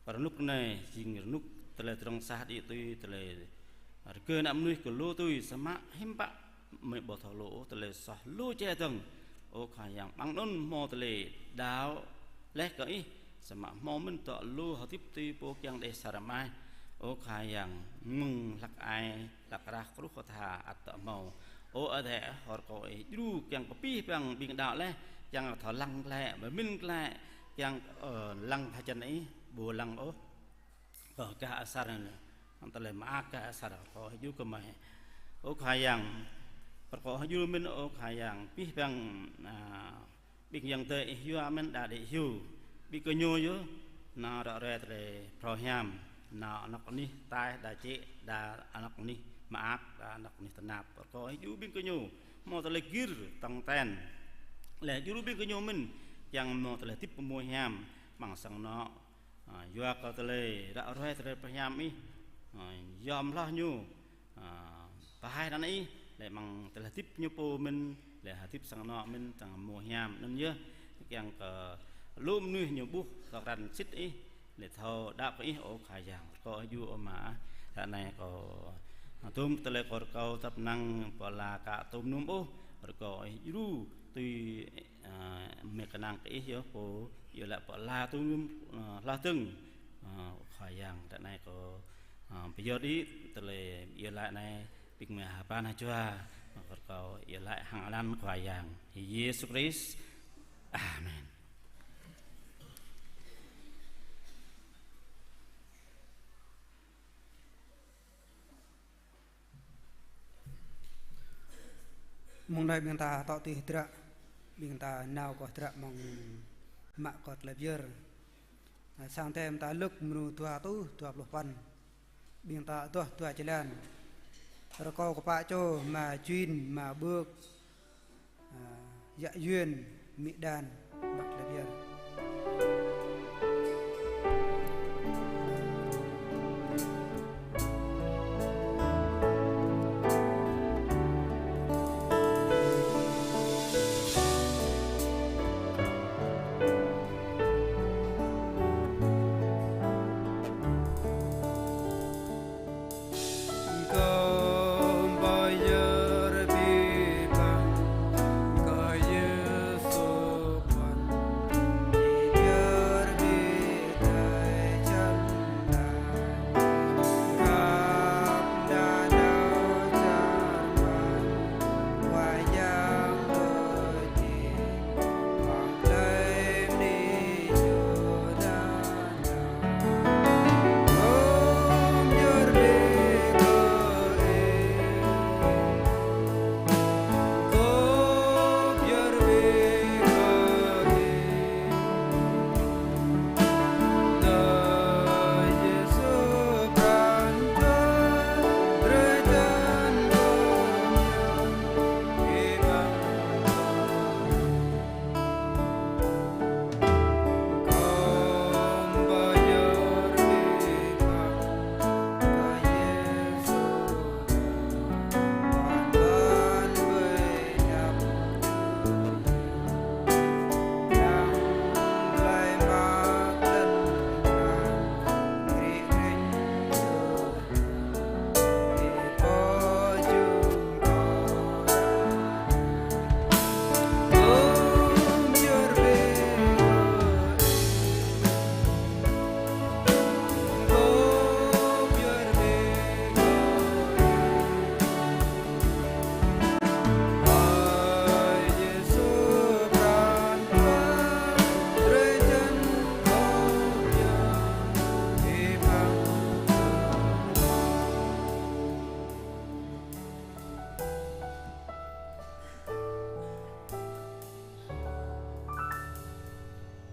rơnŭk anai jing rơnŭk tơlơi tơdrong sah đĭ tui tơlơi rơgơi ană mơnuih kơ lu tui, samơ̆ hiư̆m pă mơi ƀu thâo lu ôh, tơlơi soh lu jai dơ̆ng. Ơ Khua Yang, amăng anŭn hmâo tơlơi đaŏ laih kơ Ih, samơ̆ hmâo mơ̆n dŏ lu hơdip tui pô kiăng đeh sa rơmai. Ơ Khua Yang, mơ̆ng hlăk ai, hlăk rah, kruh kơtha ăt dŏ hmâo. Ơ Adai, rơkâo Ih djru kiăng kơ abih bang ƀing đaŏ laih, kiăng thâo lăng glaĭ, pơmĭn glaĭ, kiăng, ơ, lăng hơjăn Ih, ƀu lăng ôh kơ gah asar anai, tơlơi mơak gah asar, rơkâo Ih djru kơ mơi. Ơ Khua Yang, rơkâo Ih djru mĭn, ơ Khua Yang, abih bang, ơ, ƀing ayŏng adơi Ih yua mơ̆n đa đĭ hyu, ƀing gơñu yơh nao ră ruai tơlơi phrâo hiam, nao anŏ anih ataih, đa jĕ, đa anŏ anih mơak, đa anŏ anih tơnap, rơkâo Ih djru ƀing gơñu hmâo tơlơi gir tong ten. Laih djru ƀing gơñu mơ̆n kiăng hmâo tơlơi hơdip pơmui hiam amăng sang anŏ. Ơ, yua kơ tơlơi ră ruai tơlơi pơhiam Ih, ơ, yom hloh ñu, ơ, pơhaih anăn Ih, laih amăng tơlơi hơdip ñu pô mơ̆n, laih hơdip sang anŏ mơ̆n, tơ̆ng hmâo hiam anŭn yơh, kiăng kơ lu mơnuih ñu ƀuh tơkrăn sĭt Ih, laih thâo đaŏ kơ Ih, ơ Khua Yang, rơkâo Ih djru, ơ Ama. Ră anai kâo, ơ, tŭm tơlơi kâo rơkâo tăp năng pô ala ka tŭm num ôh, rơkâo Ih djru tui, ơ, mơi kơnang kơ Ih yơh, pô iâu laĭ pô ala tŭm num, ơ, hloh dơ̆ng, ơ, Khua Yang. Ră anai kâo, ơ, pơyơr đĭ tơlơi iâu laĭ anai, ƀing mơi hơpăn hơjua, ơ, kâo iâu laĭ hăng anăn Khua Yang Yêsu Krist. Amen. Mơ̆ng anai ƀing ta dŏ tui hơdră, ƀing ta nao kơ hơdră mơ̆ng mă kơ tơlơi pơyơr. Sang Adai mơta Luk mrô dua rơtuh dua pluh păn. Ƀing ta adoh dua jơlan. Rơkâo kơ pă čô Ama Juin, Ama Bưk, a, Yă Yuên, amĭ Đan, mă tơlơi pơyơr.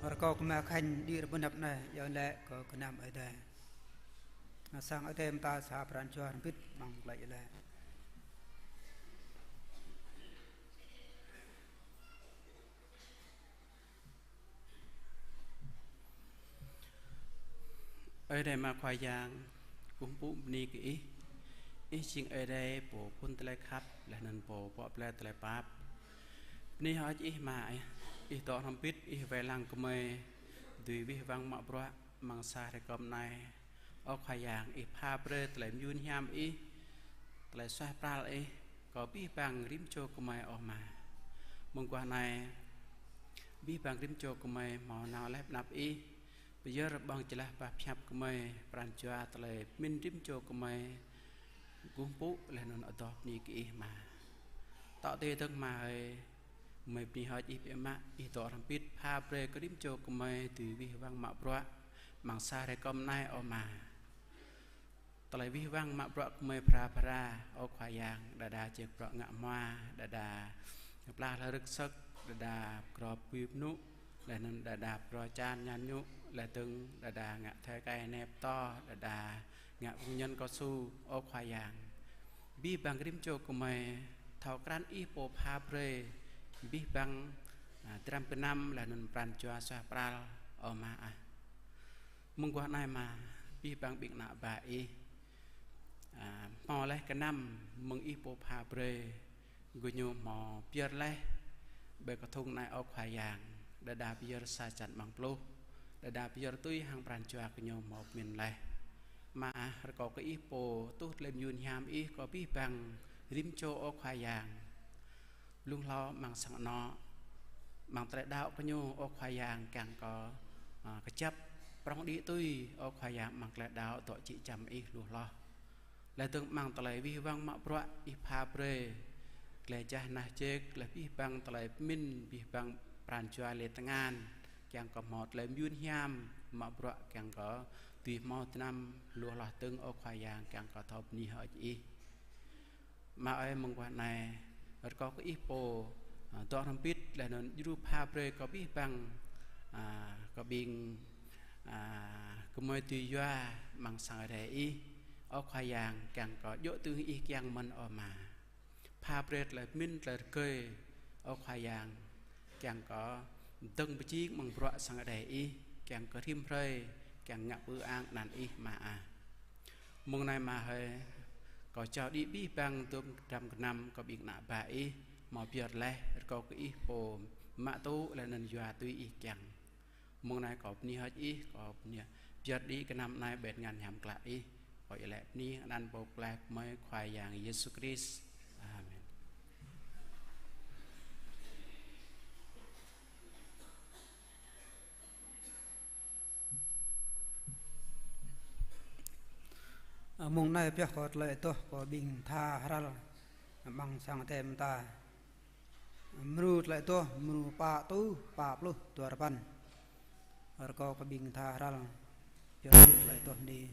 Rơkâo kơ Ama Khanh đĭ rơbâo anăp anai, iâu laĭ kơ gơnam Ơi Adai. Sang Ơi Adai mơta sa pran jua hrŏm hơbĭt amăng tơlơi iâu laĭ. Ơi Adai Ama Khua Yang, kơkuh pơpŭ bơni kơ Ih. Ih jing Ơi Adai pô phŭn tơlơi khăp, laih anŭn pô pŏk pơlai tơlơi pap. Bơni hơơč Ih Ama, Ih, Ih dŏ hrŏm hơbĭt, Ih wai lăng gơmơi dưi wih wăng mă bruă amăng sa hrơi kơm anai. Ơ Khua Yang, Ih pha brơi tơlơi mơyun hiam Ih, tơlơi suaih pral Ih, kơ abih bang rĭm čô gơmơi, ơ Ama. Mơguah anai, abih bang rĭm čô gơmơi hmâo nao laih pơ anăp Ih, pơyơr ƀơ̆ng jơlah pơhiăp gơmơi, pran jua tơlơi pơmĭn rĭm čô gơmơi, kơkuh pơpŭ laih anŭn adoh bơni kơ Ih Ama. Tŏ tui dơ̆ng Ama ơi, gơmơi bơni hơơč Ih biă mă, Ih dŏ hrŏm hơbĭt pha brơi kơ rĭm čô gơmơi dưi wih wăng mă bruă amăng sa hrơi kơm anai, ơ Ama. Tơlơi wih wăng mă bruă gơmơi phara phara, ơ Khua Yang, đơđa jing bruă ngă hmua, đơđa pơblah hlơi rơ̆k sơ̆k, đơđa pơgrô pui pơnŭ, laih anŭn đơđa pơgrô čan ñan ñŭ, laih dơ̆ng đơđa ngă thơi kai ne pơtô, đơđa ngă kông nhân cao su, ơ Khua Yang. Abih bang rĭm čô gơmơi thâo krăn Ih pô pha brơi abih bang, a, dram gơnam laih anŭn pran jua suaih pral, ơ Ama ah. Mơguah anai Ama, abih bang ƀing ană bă Ih, a, hmâo laih gơnam mơ̆ng Ih pô pha brơi, gơñu hmâo pơyơr laih ƀơi kơthŭng anai, ơ Khua Yang, đơđa pơyơr sa črăn amăng pluh, đơđa pơyơr tui hăng pran jua gơñu hmâo pơmĭn laih. Ama ah, rơkâo kơ Ih pô tuh tơlơi mơyun hiam Ih kơ abih bang rĭm čô, ơ Khua Yang. Blung hlâo amăng sang anŏ, amăng tơlơi đaŏ gơñu, ơ Khua Yang, kiăng kơ, a, kơjăp prŏng đĭ tui, ơ Khua Yang, amăng tơlơi đaŏ dŏ jĕ čăm Ih lu hloh. Laih dơ̆ng amăng tơlơi wih wăng mă bruă Ih pha brơi, tơlơi jah nah jek, laih abih bang tơlơi pơmĭn, abih bang pran jua lĕ tơngan, kiăng kơ hmâo tơlơi mơyun hiam mă bruă, kiăng kơ dưi hmâo tơnăm lu hloh dơ̆ng, ơ Khua Yang, kiăng kơ thâo bơni hơơč Ih. Ama ơi, mơguah anai, rơkâo kơ Ih pô, a, dŏ hrŏm hơbĭt, laih anŭn djru pha brơi kơ abih bang A, kơ ƀing, a, gơmơi tui yua amăng sang Ơi Adai Ih, ơ Khua Yang, kiăng kơ djơ̆ tui Ih kiăng mơ̆n ơ Ama. Pha brơi tơlơi pơmĭn tơlơi rơgơi, ơ Khua Yang, kiăng kơ dơ̆ng pơjing amăng bruă sang Ơi Adai Ih, kiăng kơ rĭm hrơi, kiăng ngă pơư ang anăn Ih Ama ah. Mông anai Ama hơi, kâo čang đĭ abih bang dôm dram gơnam kơ ƀing ană bă Ih, hmâo pơyơr laih, rơkâo kơ Ih pô mă tŭ laih anŭn yua tui Ih kiăng. Mông anai kâo bơni hơơč Ih, kâo bơni pơyơr đĭ gơnam anai ƀơi tơngan hiam klă Ih, kâo iâu laĭ bơni anăn Pô Pơklaih gơmơi Khua Yang Yêsu Krist. Amen. Ơ, mông anai pioh kơ tơlơi adoh kơ ƀing tha hrăl amăng sang Ơi Adai mơta. Mrô tơlơi adoh, mrô pă rơtuh pă pluh duarơpăn. Rơkâo kơ ƀing tha hrăl pioh tơlơi adoh anai.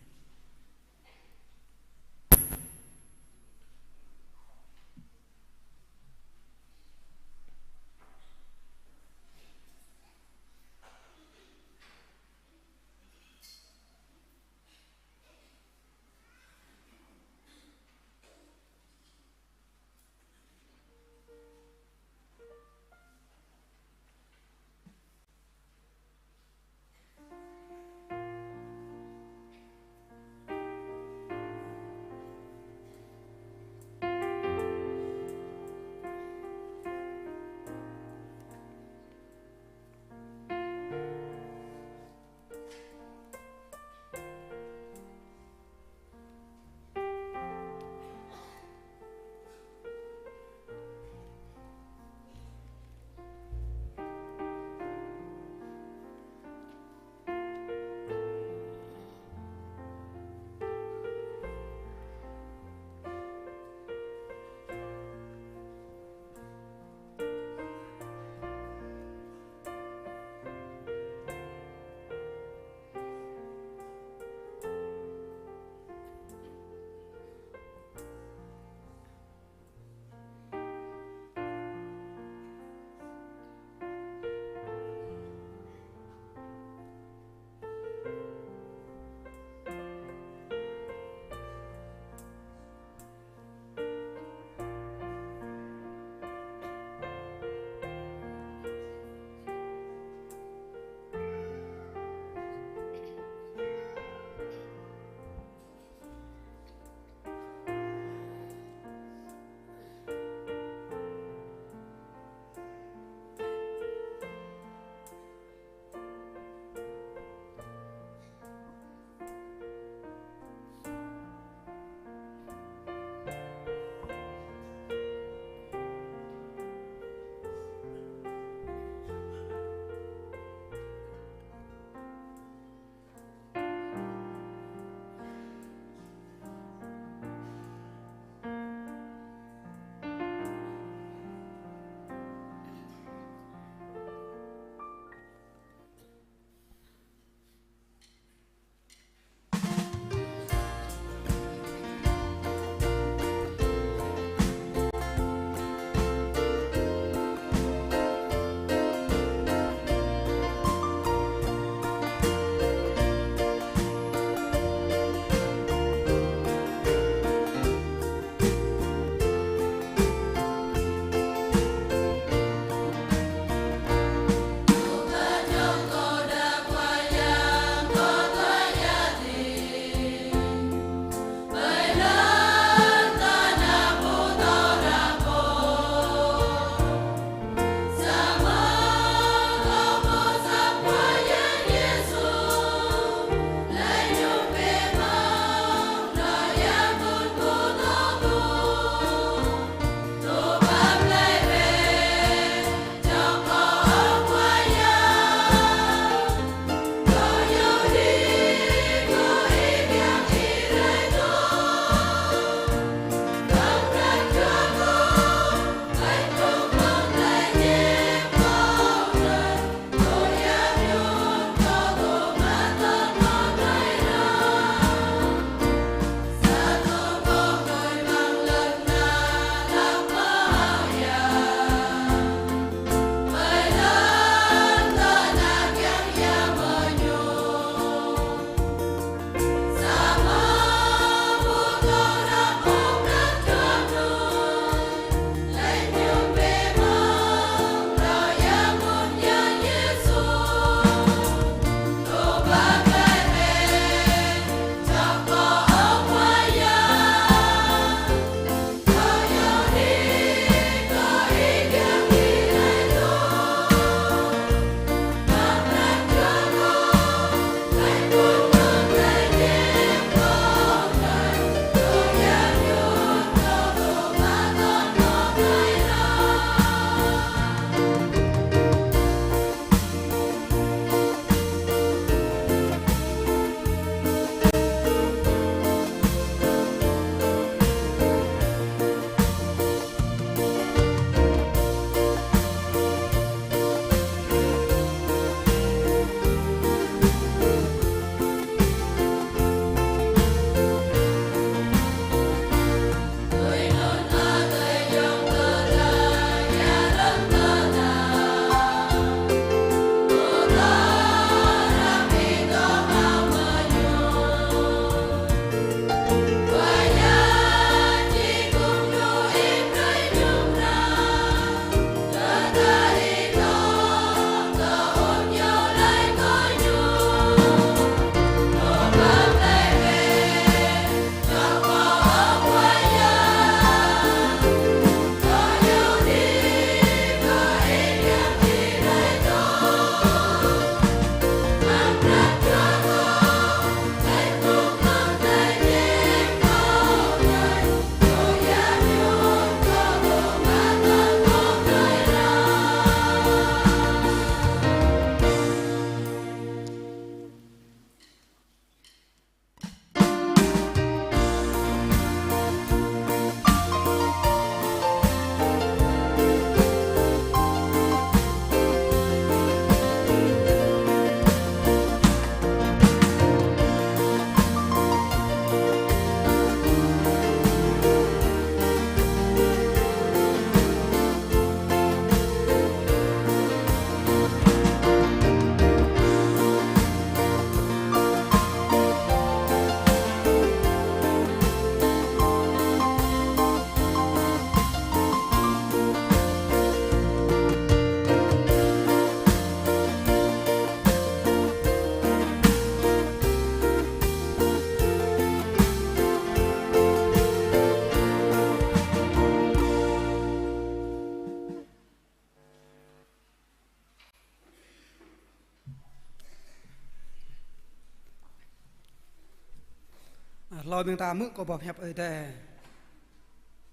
Ơ, ƀing ta hmư̆ kơ boh hiăp Ơi Adai.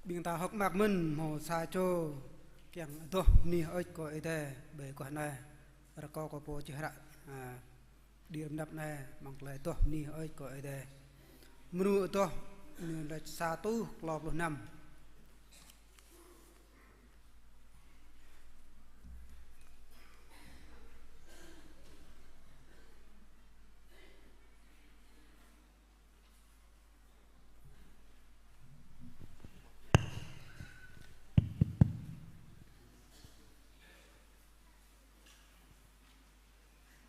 Ƀing ta hơ̆k mơak mơ̆n hmâo sa čô kiăng adoh bơni hơơč kơ Ơi Adai ƀơi guah anai. Rơkâo kơ pô čih hră, a, đĭ rơmnăp anai mơ̆ng tơlơi adoh bơni hơơč kơ Ơi Adai. Mrô adoh, ñu laĭ sa rơtuh klâo pluh năm.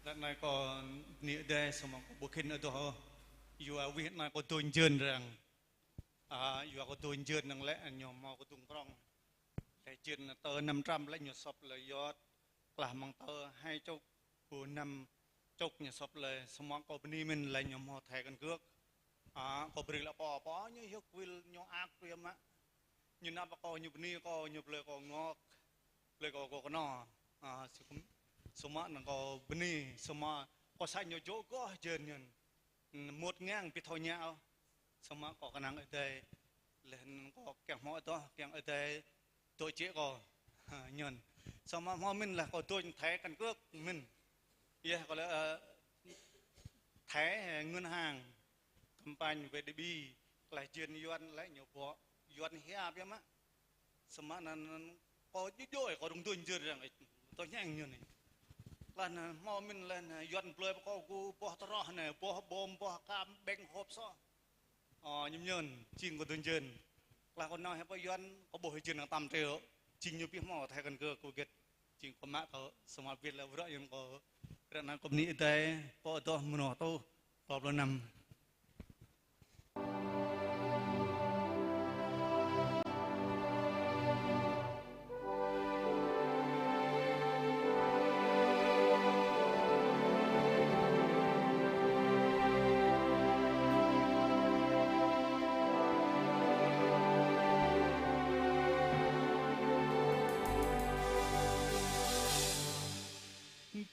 Ră anai kâo bơni Ơi Adai samơ̆ kâo ƀu khĭn adoh ôh. Yua wih anai kâo dôñ jơn arăng. A, yua kâo dôñ jơn arăng lĕ ñu hmâo kơdŭng prŏng. Lĕ jơn tơ năm trăm lĕ ñu sop lĕ yot. Klah mơ̆ng tơ hai chục, pơ năm chục ñu sop lĕ, samơ̆ kâo bơni mơ̆n lĕ ñu hmâo thẻ căn cước. A, kâo brơi lĕ pô, pô ñu hiăp wil ñu ak biă mă. Ñu nao pơ kâo, ñu bơni kâo, ñu blơi kâo ngŏk, blơi kâo kơ kơnơ̆ng. A, samơ̆ anŭn kâo bơni, samơ̆ kâo sa ñu jŏk goh jơn ñu. Mŭt ngang ƀu thâo ngă ôh. Samơ̆ kâo kơnang Ơi Adai. Laih anŭn kâo kiăng hmâo adoh, kiăng Ơi Adai dŏ jĕ kâo. Ha, ñu. Samơ̆ hmâo mơ̆n laih kâo dôñ thẻ căn cước mơ̆n. Yơh kâo lĕ, ơ, thẻ ngân hàng, company V T B, laih jơn Yuan lĕ ñu ƀuh Yuan hiăp biă mă. Samơ̆ anŭn, anŭn kâo jŏk jŏk, kâo rŭng dôñ jơn arăng, tơ ñang ñu anai. Laih anŭn hmâo mơ̆n laih anŭn Yuan blơi pơ kâo gơ̆ boh tơroh anai, boh bom, boh kam, ƀĕng hôp soh. Ơ, ñu ñu, jing kâo dôñ jơn. Laih kâo nao hĭ pơ Yuan, kâo ƀuh jơn arăng tăm triu. Jing ñu ƀu hmâo thẻ căn cước kâo gĕt. Jing kâo mă kâo samơ̆ ƀiă lĕ wơr ñu kâo. Ră anai kâo bơni Ơi Adai, pô adoh mrô rơtuh klâo pluh năm.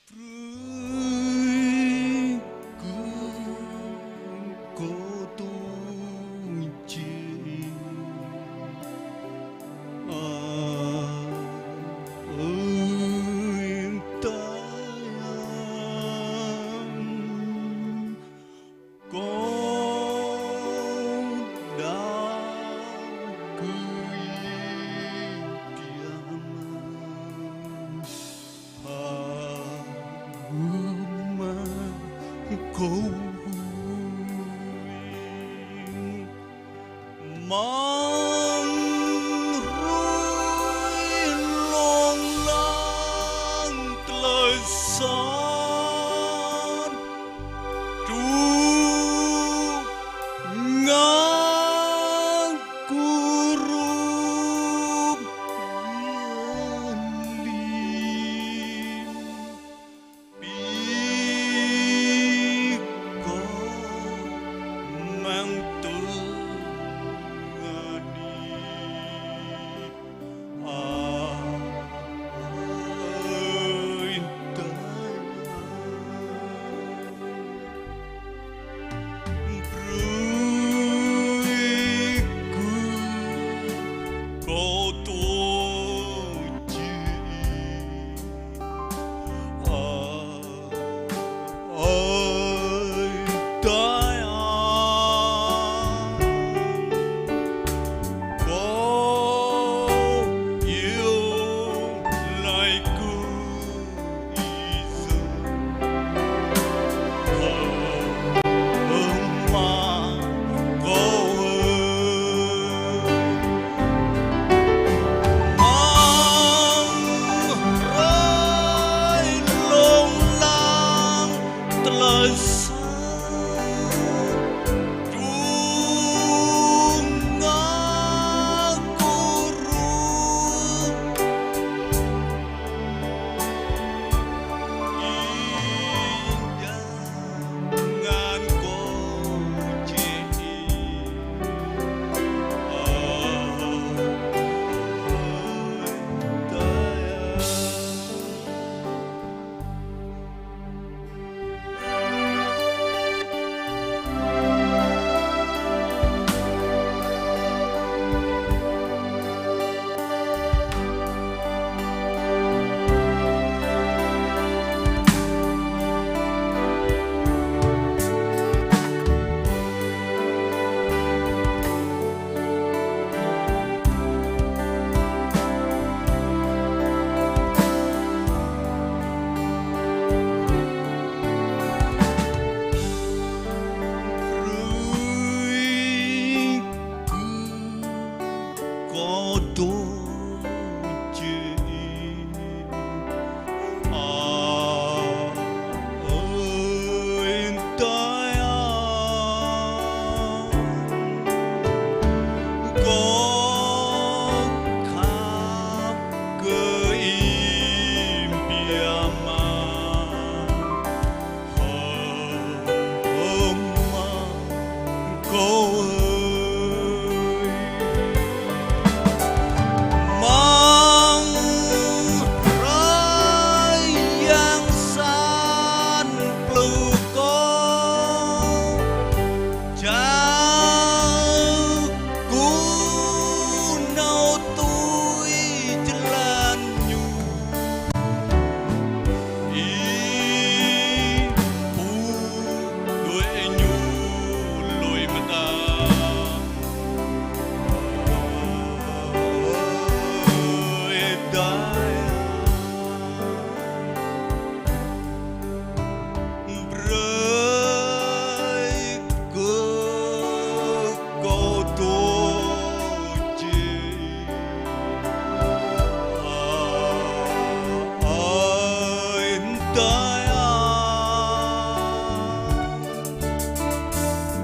Brơi kơ kâo tui jĕ. A, Ơi Adai. Kâo đaŏ kơ Ih biă mă, pha hơmă kâo hui. Mơ̆ng hrơi lông lăng tơlơi soh, truh ngă kơ rup Yuan lim. Ƀing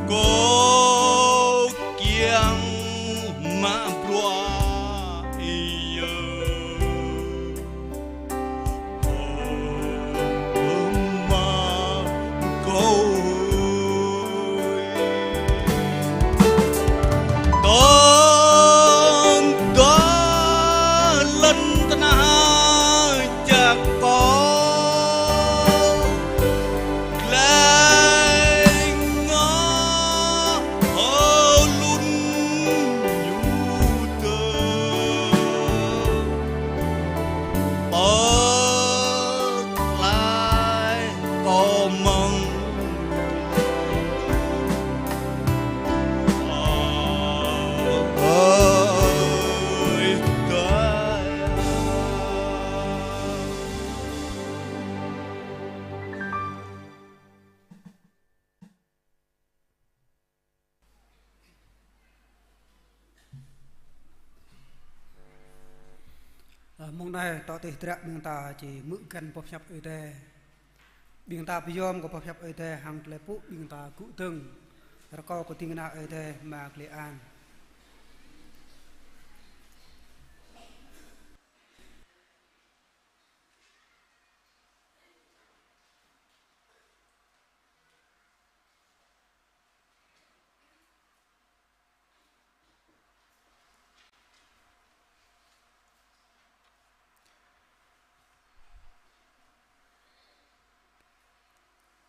Kâo kiăng mă bruă Ih yơh. Ơ, mă kâo. Tơdah lŏn tơnah jak kâo glaĭ ngă hơlŭn ñu tơ. Pơklaih kâo mơ̆ng Ơ, mông anai tŏ tih dră ƀing ta či hmư̆ găn boh hiăp Ơi Adai. Ƀing ta pơyom kơ boh hiăp Ơi Adai hăng tơlơi pŭ ƀing ta gŭ dơ̆ng. Rơkâo kơ ding kơna Ơi Adai mă glaĭ an.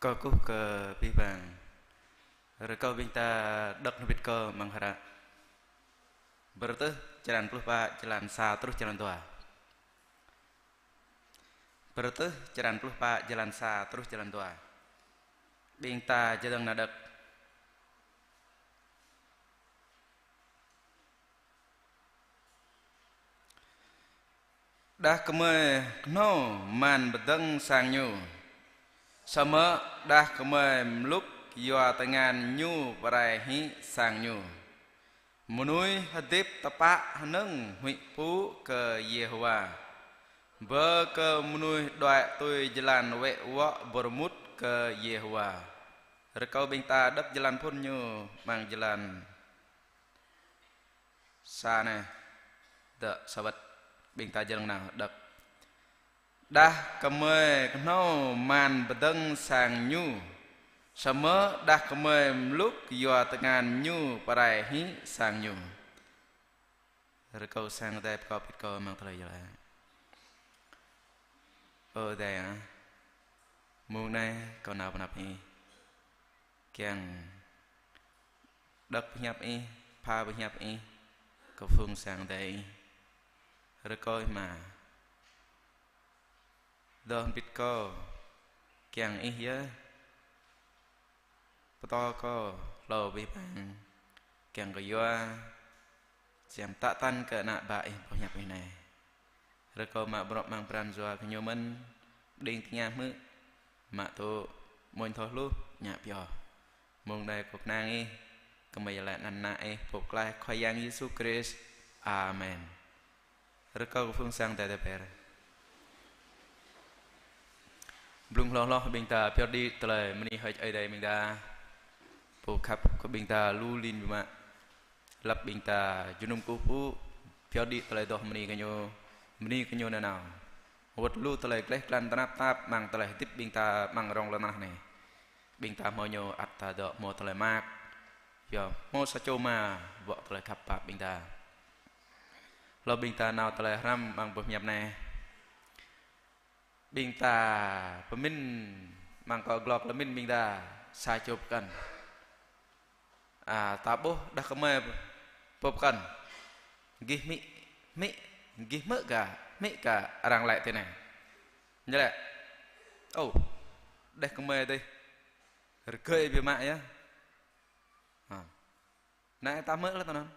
Kơkuh kơ abih bang. Rơkâo ƀing ta đŏk hơbĭt kơ amăng hră Bơrơtuh črăn pluh pă, jơlan sa truh jơlan dua. Bơrơtuh črăn pluh pă, jơlan sa truh jơlan dua. Ƀing ta jơdơ̆ng nao đŏk. Đah kơmơi kơhnâo man pơdơ̆ng sang ñu, samơ̆ đah kơmơi mlŭk yua tơngan ñu pơrai hĭ sang ñu. Mơnuih hơdip tơpă hơnơ̆ng huĭ pŭ kơ Yêhôwa, bơ kơ mơnuih đuaĭ tui jơlan wĕ wŏ pơrơmut kơ Yêhôwa. Rơkâo ƀing ta đŏk jơlan phŭn ñu amăng jơlan sa anai, dŏ sa wơ̆t, ƀing ta jơdơ̆ng nao đŏk. Đah kơmơi kơhnâo man pơdơ̆ng sang ñu, samơ̆ đah kơmơi mlŭk yua tơngan ñu pơrai hĭ sang ñu. Rơkâo sang Adai pơkŏp hơbĭt kâo amăng tơlơi iâu laĭ. Ơ Adai ah, mông anai kâo nao pơ anăp Ih, kiăng đŏk pơhiăp Ih, pha pơhiăp Ih kơ phung sang Adai Ih. Rơkâo Ih mă dŏ hơbĭt kâo, kiăng Ih yơh pơtô kâo hlâo abih bang, kiăng kơ yua čiăng pơtă tăn kơ ană bă Ih boh hiăp Ih anai. Rơkâo mă bruă amăng pran jua gơñu mơ̆n, pơđing tơngia hmư̆, mă tŭ, amuñ thâo hluh, ñă pioh. Mông anai kâo kơnang Ih, kơmơi laĭ anăn Ană Ih, Pô Pơklaih Khua Yang Yêsu Krist. Amen. Rơkâo kơ phung sang Adai tơpĕr. Blung hloh hloh ƀing ta pioh đĭ tơlơi bơni hơơč Ơi Adai ƀing ta. Pô khăp kơ ƀing ta lu lin biă mă. Lăp ƀing ta jơnum kơkuh pơpŭ, pioh đĭ tơlơi adoh bơni kơ ñu, bơni kơ ñu nanao. Wơ̆t lu tơlơi gleh glan tơnap tap amăng tơlơi hơdip ƀing ta amăng rŏng lŏn tơnah anai. Ƀing ta hmâo ñu ăt ta dŏ hmâo tơlơi mơak. Yua hmâo sa čô Ama bŏ tơlơi khăp pap ƀing ta. Hlâo ƀing ta nao tơlơi hrăm amăng boh hiăp anai. Ƀing ta pơmĭn amăng kơ glŏk lơmĭn ƀing ta sa čô pơkŏn. A, ta ƀuh đah kơmơi pô pơkŏn. Gih hmư̆, hmư̆, gih hmư̆ kah, hmư̆ kah arăng laĭ tui anai. Ñu laĭ. Ơ, đah kơmơi adih rơgơi biă mă yơh. Ha. Anai ta hmư̆ laih tui anŭn.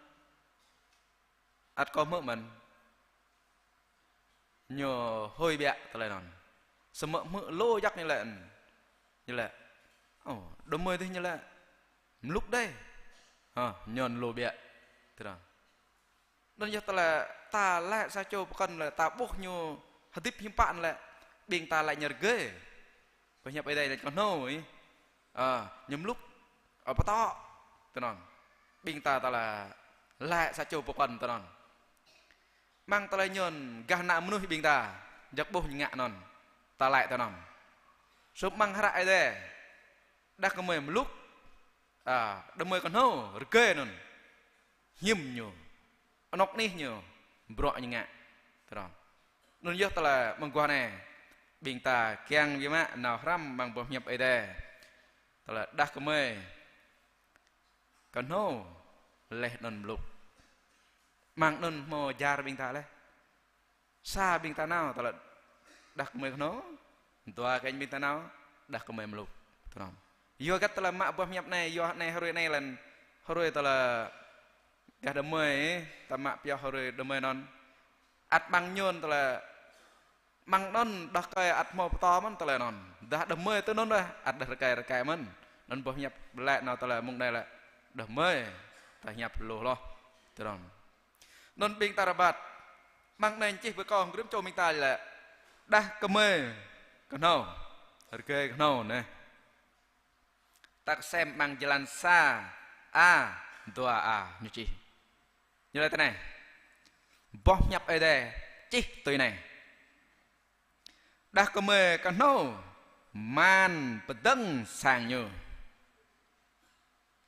Ăt kâo hmư̆ mơ̆n. Ñu hơi biă tơlơi anŭn. Samơ̆ hmư̆ lu jak ñu laĭ. Ñu laĭ. Ơ, đah kơmơi adih ñu laĭ mlŭk đơi. Ha, ñu lu biă. Tui anŭn. Anŭn yơh tơlơi ta laĭ sa čô pơkŏn laĭ ta ƀuh ñu hơdip hiư̆m pă laĭ. Ƀing ta laĭ ñu rơgơi. Boh hiăp Ơi Adai laĭ kơhnâo ih. Ơ, ñu mlŭk, ơ, pơtŏ. Tui anŭn. Ƀing ta tơlơi laĭ sa čô pơkŏn tui anŭn. Mơ̆ng tơlơi ñu gah ană mơnuih ƀing ta, jak ƀuh ñu ngă anŭn. Ta laĭ tui anŭn. Sŭp mơ̆ng hră Ơi Adai. Đah kơmơi mlŭk. Ơ, đah kơmơi kơhnâo, rơgơi anŭn. Hiư̆m ñu. Anŏk anih ñu. Bruă ñu ngă. Tui anŭn. Anŭn yơh tơlơi mơguah anai. Ƀing ta kiăng biă mă nao hrăm mơ̆ng boh hiăp Ơi Adai. Tơlơi đah kơmơi kơhnâo laih anŭn mlŭk. Mơ̆ng anŭn hmâo jar ƀing ta laih. Sa ƀing ta nao tơlơi đah kơmơi kơhnâo, dua kơnh ƀing ta nao đah kơmơi mlŭk. Tui anŭn. Yua hơget tơlơi mă boh hiăp anai, yua anai hrơi anai lĕ, hrơi tơlơi gah đah kơmơi, ta mă pioh hrơi đah kơmơi anŭn. Ăt mơ̆ng ñu tơlơi, mơ̆ng anŭn đah rơkơi ăt hmâo pơtô mơ̆n tơlơi anŭn. Dah đah kơmơi tui anŭn dah, ăt đah rơkơi rơkơi mơ̆n. Anŭn boh hiăp laĭ nao tơlơi mơ̆ng anai lĕ đah kơmơi, ta hiăp lu hloh. Tui anŭn. Anŭn ƀing ta rơbat. Mơ̆ng anai čih ƀơi kơ rĭm čô ƀing ta lĕ. Đah kơmơi kơhnâo. Rơgơi kơhnâo anai. Ta kơsem mơ̆ng jơlan sa a, dua a ñu čih. Ñu laĭ tui anai. Boh hiăp Ơi Adai čih tui anai. Đah kơmơi kơhnâo man pơdơ̆ng sang ñu.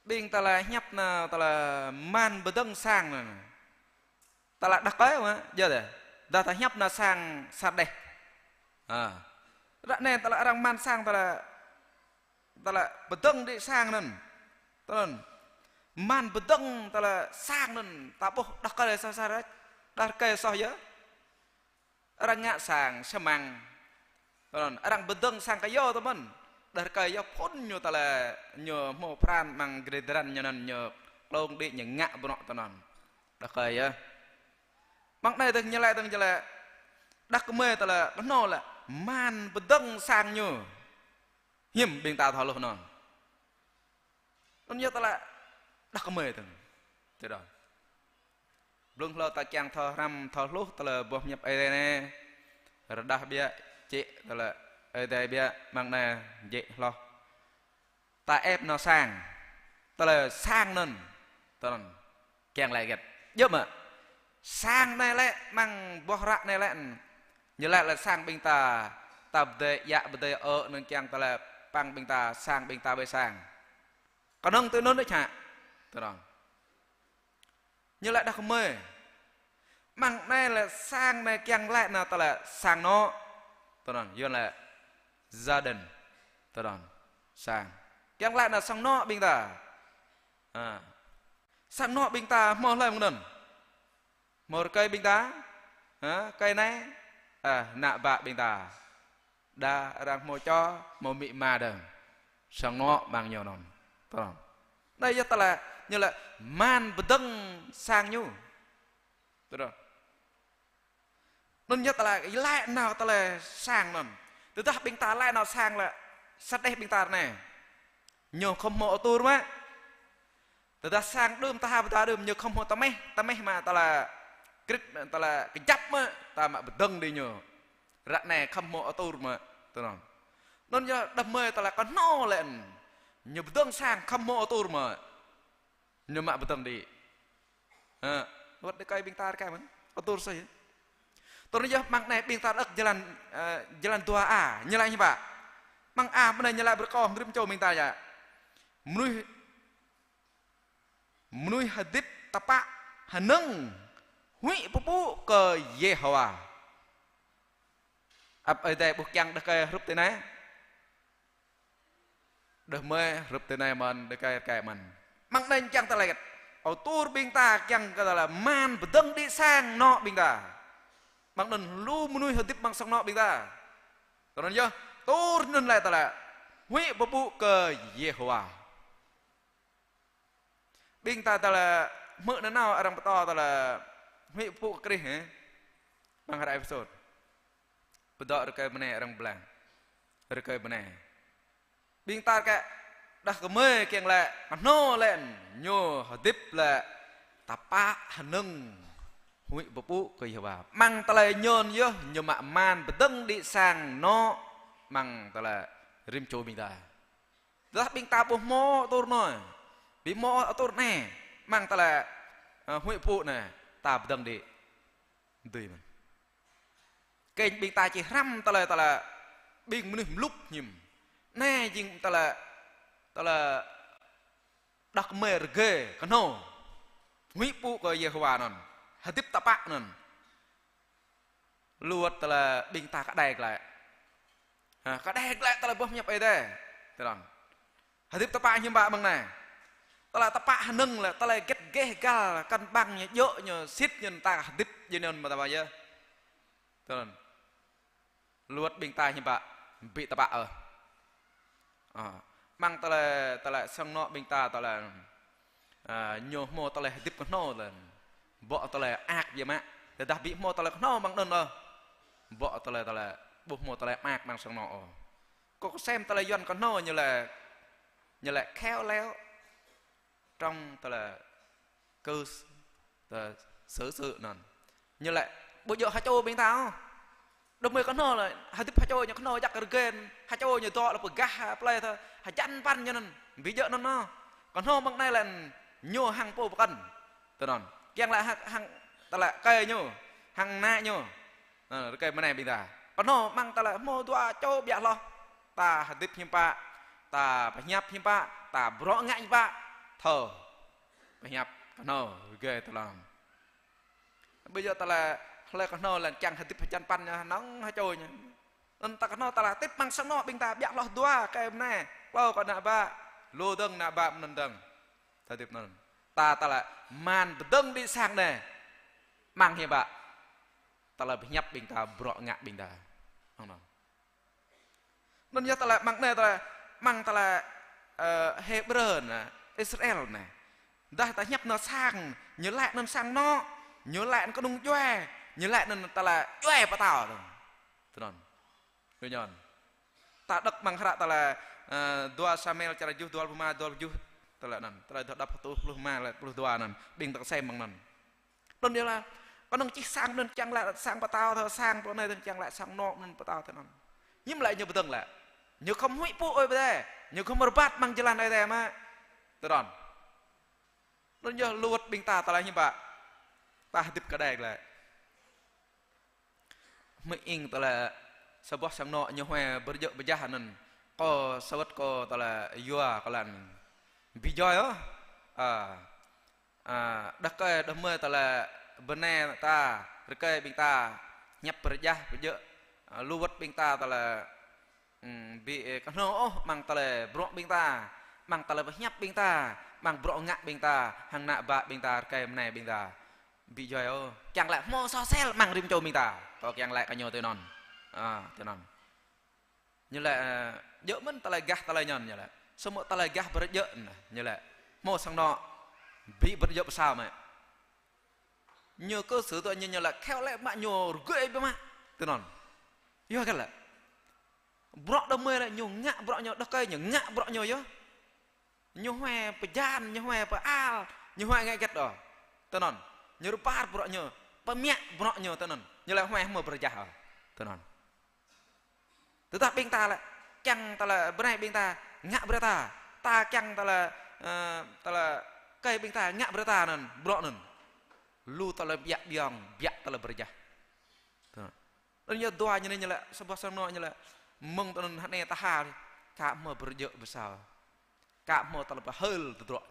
Ƀing ta laĭ hiăp anai, ta laĭ man pơdơ̆ng sang anai. Ta laĭ đah rơkơi mơ̆, yơh dêh. Dah ta hiăp anai sang sa đeh. Ha. Ră anai ta laĭ arăng man sang ta laĭ, ta laĭ pơdơ̆ng đĭ sang anŭn. Tui anŭn. Man pơdơ̆ng ta laĭ sang anŭn, ta ƀuh đah rơkơi soh sa đeh. Đah rơkơi soh yơh. Arăng ngă sang, samăng. Tui anŭn, arăng pơdơ̆ng sang kơyâo tui mơ̆n. Đah rơkơi yơh phŭn ñu tơlơi, ñu hmâo pran mơ̆ng gơdơi dran ñu anŭn ñu klông đĭ ñu ngă bruă tui anŭn. Đah rơkơi yơh. Mơ̆ng anai tơ̆ng ñu laĭ tơ̆ng ñu laĭ. Đah kơmơi tơlơi, kơhnâo lĕ, man pơdơ̆ng sang ñu. Hiư̆m ƀing ta thâo hluh anŭn. Anŭn yơh tơlơi đah kơmơi tơ̆ng. Tui anŭn. Blung hlâo ta kiăng thâo hrăm thâo hluh tơlơi boh hiăp Ơi Adai anai. Rơđah biă, čih tơlơi Ơi Adai biă, mơ̆ng anai jĕ hloh. Ta ĕp nao sang. Tơlơi sang anŭn. Tui anŭn. Kiăng laĭ hơget. Djơ̆ mơ̆. Sang anai lĕ mơ̆ng boh hră anai lĕ. Ñu laĭ lĕ sang ƀing ta, ta pơdơi djă pơdơi ơ anŭn kiăng tơlơi păng ƀing ta sang ƀing ta ƀơi sang. Kơnơ̆ng tui anŭn đôč hă. Tui anŭn. Ñu laĭ đah kơmơi. Mơ̆ng anai lĕ sang anai kiăng laĭ nao tơlơi sang anŏ. Tui anŭn, Yuan laĭ gia đình. Tui anŭn, sang. Kiăng laĭ nao sang anŏ ƀing ta. Ha. Sang anŏ ƀing ta hmâo hlơi mơ̆ng anŭn. Hmâo rơkơi ƀing ta, ha, rơkơi anai, a, ană bă ƀing ta. Đa arăng hmâo čô, hmâo amĭ ama đơ̆ng. Sang anŏ mơ̆ng ñu anŭn. Tui anŭn. Anai yơh tơlơi, ñu laĭ man pơdơ̆ng sang ñu. Tui anŭn. Anŭn yơh tơlơi, laĭ nao tơlơi sang anŭn. Tơdah ƀing ta laĭ nao sang lĕ, sa đeh ƀing ta anai. Ñu khŏm hmâo atur mơ̆. Tơdah sang đưm, ta ha pơdah đưm, ñu khŏm hmâo tơmeh, tơmeh mă tơlơi krĭt, tơlơi kơjăp mơ̆, ta mă pơdơ̆ng đĭ ñu. Ră anai khŏm hmâo atur mơ̆, tui anŭn. Anŭn yơh đah kơmơi tơlơi kơhnâo lĕ, ñu pơdơ̆ng sang khŏm hmâo atur mơ̆. Ñu mă pơdơ̆ng đĭ. Ha, wơ̆t đah rơkơi ƀing ta rơkơi mơ̆n, atur soh yơh. Tui anŭn yơh mơ̆ng anai ƀing ta đŏk jơlan, ơ, jơlan dua a, ñu laĭ hiư̆m pă. Mơ̆ng a mơ̆ng anai ñu laĭ brơi kơ rĭm čô ƀing ta yơh. Mơnuih Mơnuih hơdip tơpă hơnơ̆ng huĭ pơpŭ kơ Yêhôwa. Ăp Ơi Adai ƀuh kiăng đah rơkơi hrup tui anai. Đah kơmơi hrup tui anai mơ̆n, đah rơkơi rơkơi mơ̆n. Mơ̆ng anai kiăng tơlơi hơget? Ơ, tur ƀing ta kiăng kơ tơlơi man pơdơ̆ng đĭ sang anŏ ƀing ta. Mơ̆ng anŭn lu mơnuih hơdip mơ̆ng sang anŏ ƀing ta. Tui anŭn yơh, tur anŭn laĭ tơlơi huĭ pơpŭ kơ Yêhôwa. Ƀing ta tơlơi hmư̆ nanao arăng pơtô tơlơi huĭ pơpŭ kơ Krist hă? Mơ̆ng hră Êphêsô. Pơdŏ rơkơi bơnai arăng blang. Rơkơi bơnai. Ƀing ta kơ đah kơmơi kiăng lĕ, kơhnâo lĕ, ñu hơdip lĕ, tơpă hơnơ̆ng huĭ pơpŭ kơ Yêhôwa. Mơ̆ng tơlơi ñu yơh, ñu mă man pơdơ̆ng đĭ sang anŏ, mơ̆ng tơlơi rĭm čô ƀing ta. Tơdah ƀing ta ƀu hmâo atur anŭn, ƀu hmâo atur anai, amăng tơlơi, ơ, huĭ pŭ anai, ta pơdơ̆ng đĭ dưi mơ̆n. Kơnh ƀing ta či hrăm tơlơi, tơlơi ƀing mơnuih mlŭk hiam. Anai jing tơlơi, tơlơi đah kơmơi rơgơi kơhnâo. Huĭ pŭ kơ Yêhôwa anŭn. Hơdip tơpă anŭn. Lu wơ̆t tơlơi ƀing ta kơđai glaĭ. Ha, kơđai glaĭ tơlơi boh pơhiăp Ơi Adai. Tơdron. Hơdip tơpă hiư̆m pă mơ̆ng anai. Tơlơi tơpă hơnơ̆ng lĕ, tơlơi gĕt geh găl, kăn ƀăng ñu, djơ̆ ñu, sĭt ñu ta hơdip jơnum mơta yơh. Tơdron. Lu wơ̆t ƀing ta hiư̆m pă, ƀu tơpă ôh. Ơ, amăng tơlơi, tơlơi sang anŏ ƀing ta tơlơi, ơ, ñu hmâo tơlơi hơdip kơhnâo tơlơi. Bŏ tơlơi mơak biă mă. Tơdah ƀu hmâo tơlơi kơhnâo amăng anŭn ôh. Bŏ tơlơi, tơlơi, ƀu hmâo tơlơi mơak amăng sang anŏ ôh. Kâo kơsem tơlơi Yuan kơhnâo ñu lĕ, ñu lĕ khéo léo trong tơlơi cư s-, tơ-, xử sự anŭn. Ñu lĕ ƀu djơ̆ ha čô ƀing ta ôh. Đơmơi kơhnâo lĕ, hơdip ha čô ñu kơhnâo jak rơgơi, ha čô ñu dŏ lĕ pơgah, plơi thơ, hơjăn păn ñu anŭn, ƀu djơ̆ anŭn ôh. Kơhnâo mơ̆ng anai lĕ ñu hăng pô pơkŏn. Tơdron. Kiăng lĕ hăng, hăng tơlơi rơkơi ñu, hăng ană ñu. Ơ, rơkơi mơnai ƀing ta. Kơhnâo amăng tơlơi hmâo dua čô ƀiă hloh. Ta hơdip hiư̆m pă, ta pơhiăp hiư̆m pă, ta bruă ngă hiư̆m pă. Thâo. Pơhiăp kơhnâo rơgơi tơlơi. Ƀu djơ̆ tơlơi, hlơi kơhnâo lĕ kiăng hơdip hơjăn păn ñu, hơnơ̆ng ha čô ñu. Anŭn ta kơhnâo tơlơi hơdip amăng sang anŏ ƀing ta ƀiă hloh dua rơkơi mơnai. Klâo kơ ană bă, lu dơ̆ng ană bă mơnơ̆ng dơ̆ng. Ta hơdip anŭn. Ta tơlơi man pơdơ̆ng đĭ sang anai. Amăng hiư̆m pă. Tơlơi pơhiăp ƀing ta, bruă ngă ƀing ta. Anŭn. Anŭn yơh tơlơi amăng anai tơlơi, amăng tơlơi, ơ, Hêbrơ anai, Israel anai. Dah ta hiăp anŭn sang, ñu laĭ anŭn sang anŏ, ñu laĭ anŭn kơnung djuai, ñu laĭ anŭn tơlơi djuai pơtao tơdron. Tơdron. Ñu anŭn. Ta đŏk amăng hră tơlơi, ơ, dua Samuel črăn tơjuh, dua pluh rơma, dua pluh tơjuh, tơlơi anŭn. Tơlơi dŏ đăp hơtuh pluh rơma, laĭ pluh dua anŭn. Ƀing ta kơsem amăng anŭn. Anŭn yơh lah, kơnơ̆ng čih sang anŭn kiăng laĭ sang pơtao thơ, sang pô anai thơ kiăng laĭ sang anŏ anŭn pơtao thơ anŭn. Hiư̆m laĭ ñu pơdơ̆ng lĕ. Ñu khŏm huĭ pŭ Ơi Adai. Ñu khŏm rơbat amăng jơlan Ơi Adai mă. Tơdron. Anŭn yơh lu wơ̆t ƀing ta tơlơi hiư̆m pă. Ta hơdip kơđai glaĭ. Hmư̆ ing tơlơi sa boh sang anŏ ñu huai bơrjơ̆ bơjah anŭn. Kâo sa wơ̆t kâo tơlơi yua kơ lăn. Ƀu djơ̆ ôh. Ơ. Ơ, đah rơkơi đah kơmơi tơlơi bơnai ta, rơkơi ƀing ta, hiăp bơrjah bơjơ̆, ơ, lu wơ̆t ƀing ta tơlơi, ưm, ƀu, ơ, kơhnâo ôh amăng tơlơi bruă ƀing ta, amăng tơlơi pơhiăp ƀing ta, amăng bruă ngă ƀing ta, hăng ană bă ƀing ta, rơkơi mơnai ƀing ta. Ƀu djơ̆ ôh, kiăng laĭ hmâo soh sel amăng rĭm čô ƀing ta. Kâo kiăng laĭ kơ ñu tui anŭn. Ơ, tui anŭn. Ñu laĭ, ơ, djơ̆ mơ̆n tơlơi gah tơlơi ñu anŭn, ñu laĭ. Samơ̆ tơlơi gah bơrjơ̆ anŭn, ñu laĭ. Hmâo sang anŏ, ƀu bơrjơ̆ pơsao mă. Ñu cư xử tui anŭn ñu laĭ, khéo léo mă ñu rơgơi biă mă. Tui anŭn. Yua kơ laĭ. Bruă đah kơmơi laĭ, ñu ngă bruă ñu, đah rơkơi ñu ngă bruă ñu yơh. Ñu huai pơjăn, ñu huai pơal, ñu huai ngă hơget ôh. Tui anŭn. Ñu rơbat bruă ñu, pơmă bruă ñu tui anŭn. Ñu laĭ huai hmâo bơrjah ôh. Tui anŭn. Tơdah ƀing ta lĕ, kiăng tơlơi bơnai ƀing ta, ngă brơi ta. Ta kiăng tơlơi, ơ, tơlơi rơkơi ƀing ta, ngă brơi ta anŭn, bruă anŭn. Lu tơlơi biă biong, biă tơlơi bơrjah. Tui anŭn. Anŭn yơh dua ñu anai ñu laĭ, sa boh sang anŏ ñu laĭ, mơ̆ng tui anŭn hơnai tơha, ka hmâo bơrjơ̆ pơsao. Ka hmâo tơlơi pơhơl tơdruă.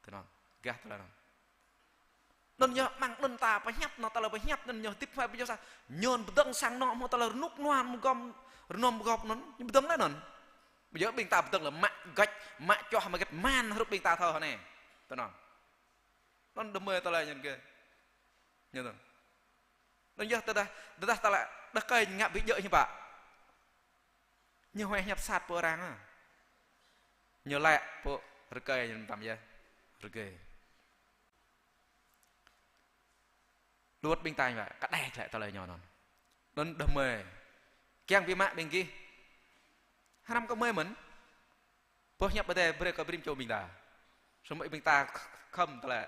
Tui anŭn, gah tơlơi anŭn. Anŭn yơh amăng anŭn ta pơhiăp anŭn, tơlơi pơhiăp anŭn ñu hơdip huai pơjơ̆ sa. Ñu pơdơ̆ng sang anŏ hmâo tơlơi rơnŭk rơnua mơgŏm, rơnŭk mơgŏm anŭn, ñu pơdơ̆ng laih anŭn. Ƀu djơ̆ ƀing ta pơdơ̆ng lĕ mă găč, mă čoh mă hơget man hrup ƀing ta thâo hơnai. Tui anŭn. Anŭn đah kơmơi tơlơi ñu anŭn kơ. Ñu tui anŭn. Anŭn yơh tơdah, tơdah tơlơi đah rơkơi ngă ƀu djơ̆ hiư̆m pă. Ñu huai hiăp sat pô arăng ah. Ñu laĭ pô rơkơi ñu tăm yơh. Rơkơi. Lu wơ̆t ƀing ta ñu laĭ, kơđai glaĭ tơlơi ñu anŭn. Anŭn đah kơmơi. Kiăng ƀu mă ƀing gih. Hrăm kơ kơmơi mơ̆n. Boh hiăp Ơi Adai brơi kơ rĭm čô ƀing ta. Samơ̆ ƀing ta khŏm tơlơi,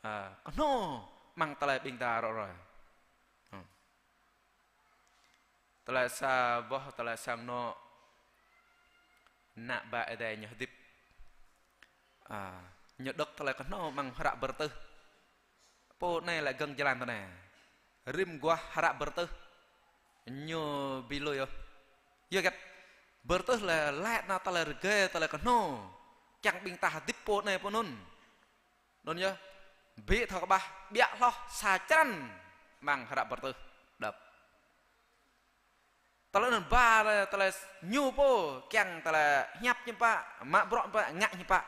ơ, kơhnâo amăng tơlơi ƀing ta rŏ rơi. Ơ. Tơlơi sa boh, tơlơi sang anŏ, ană bă Ơi Adai ñu hơdip. A, ñu đŏk tơlơi kơhnâo amăng hră Bơrơtuh. Pô anai lĕ gơ̆ng jơlan tơ anai. Rĭm guah hră Bơrơtuh ñu ƀu lui ôh. Yua hơget? Bơrơtuh lĕ laĭ nao tơlơi rơgơi, tơlơi kơhnâo. Kiăng ƀing ta hơdip pô anai pô anŭn. Anŭn yơh. Ƀu thâo kơƀah, ƀiă hloh sa črăn amăng hră Bơrơtuh đŏk. Tơlơi anŭn ba lĕ tơlơi ñu pô kiăng tơlơi hiăp hiư̆m pă, mă bruă hiư̆m pă, ngă hiư̆m pă.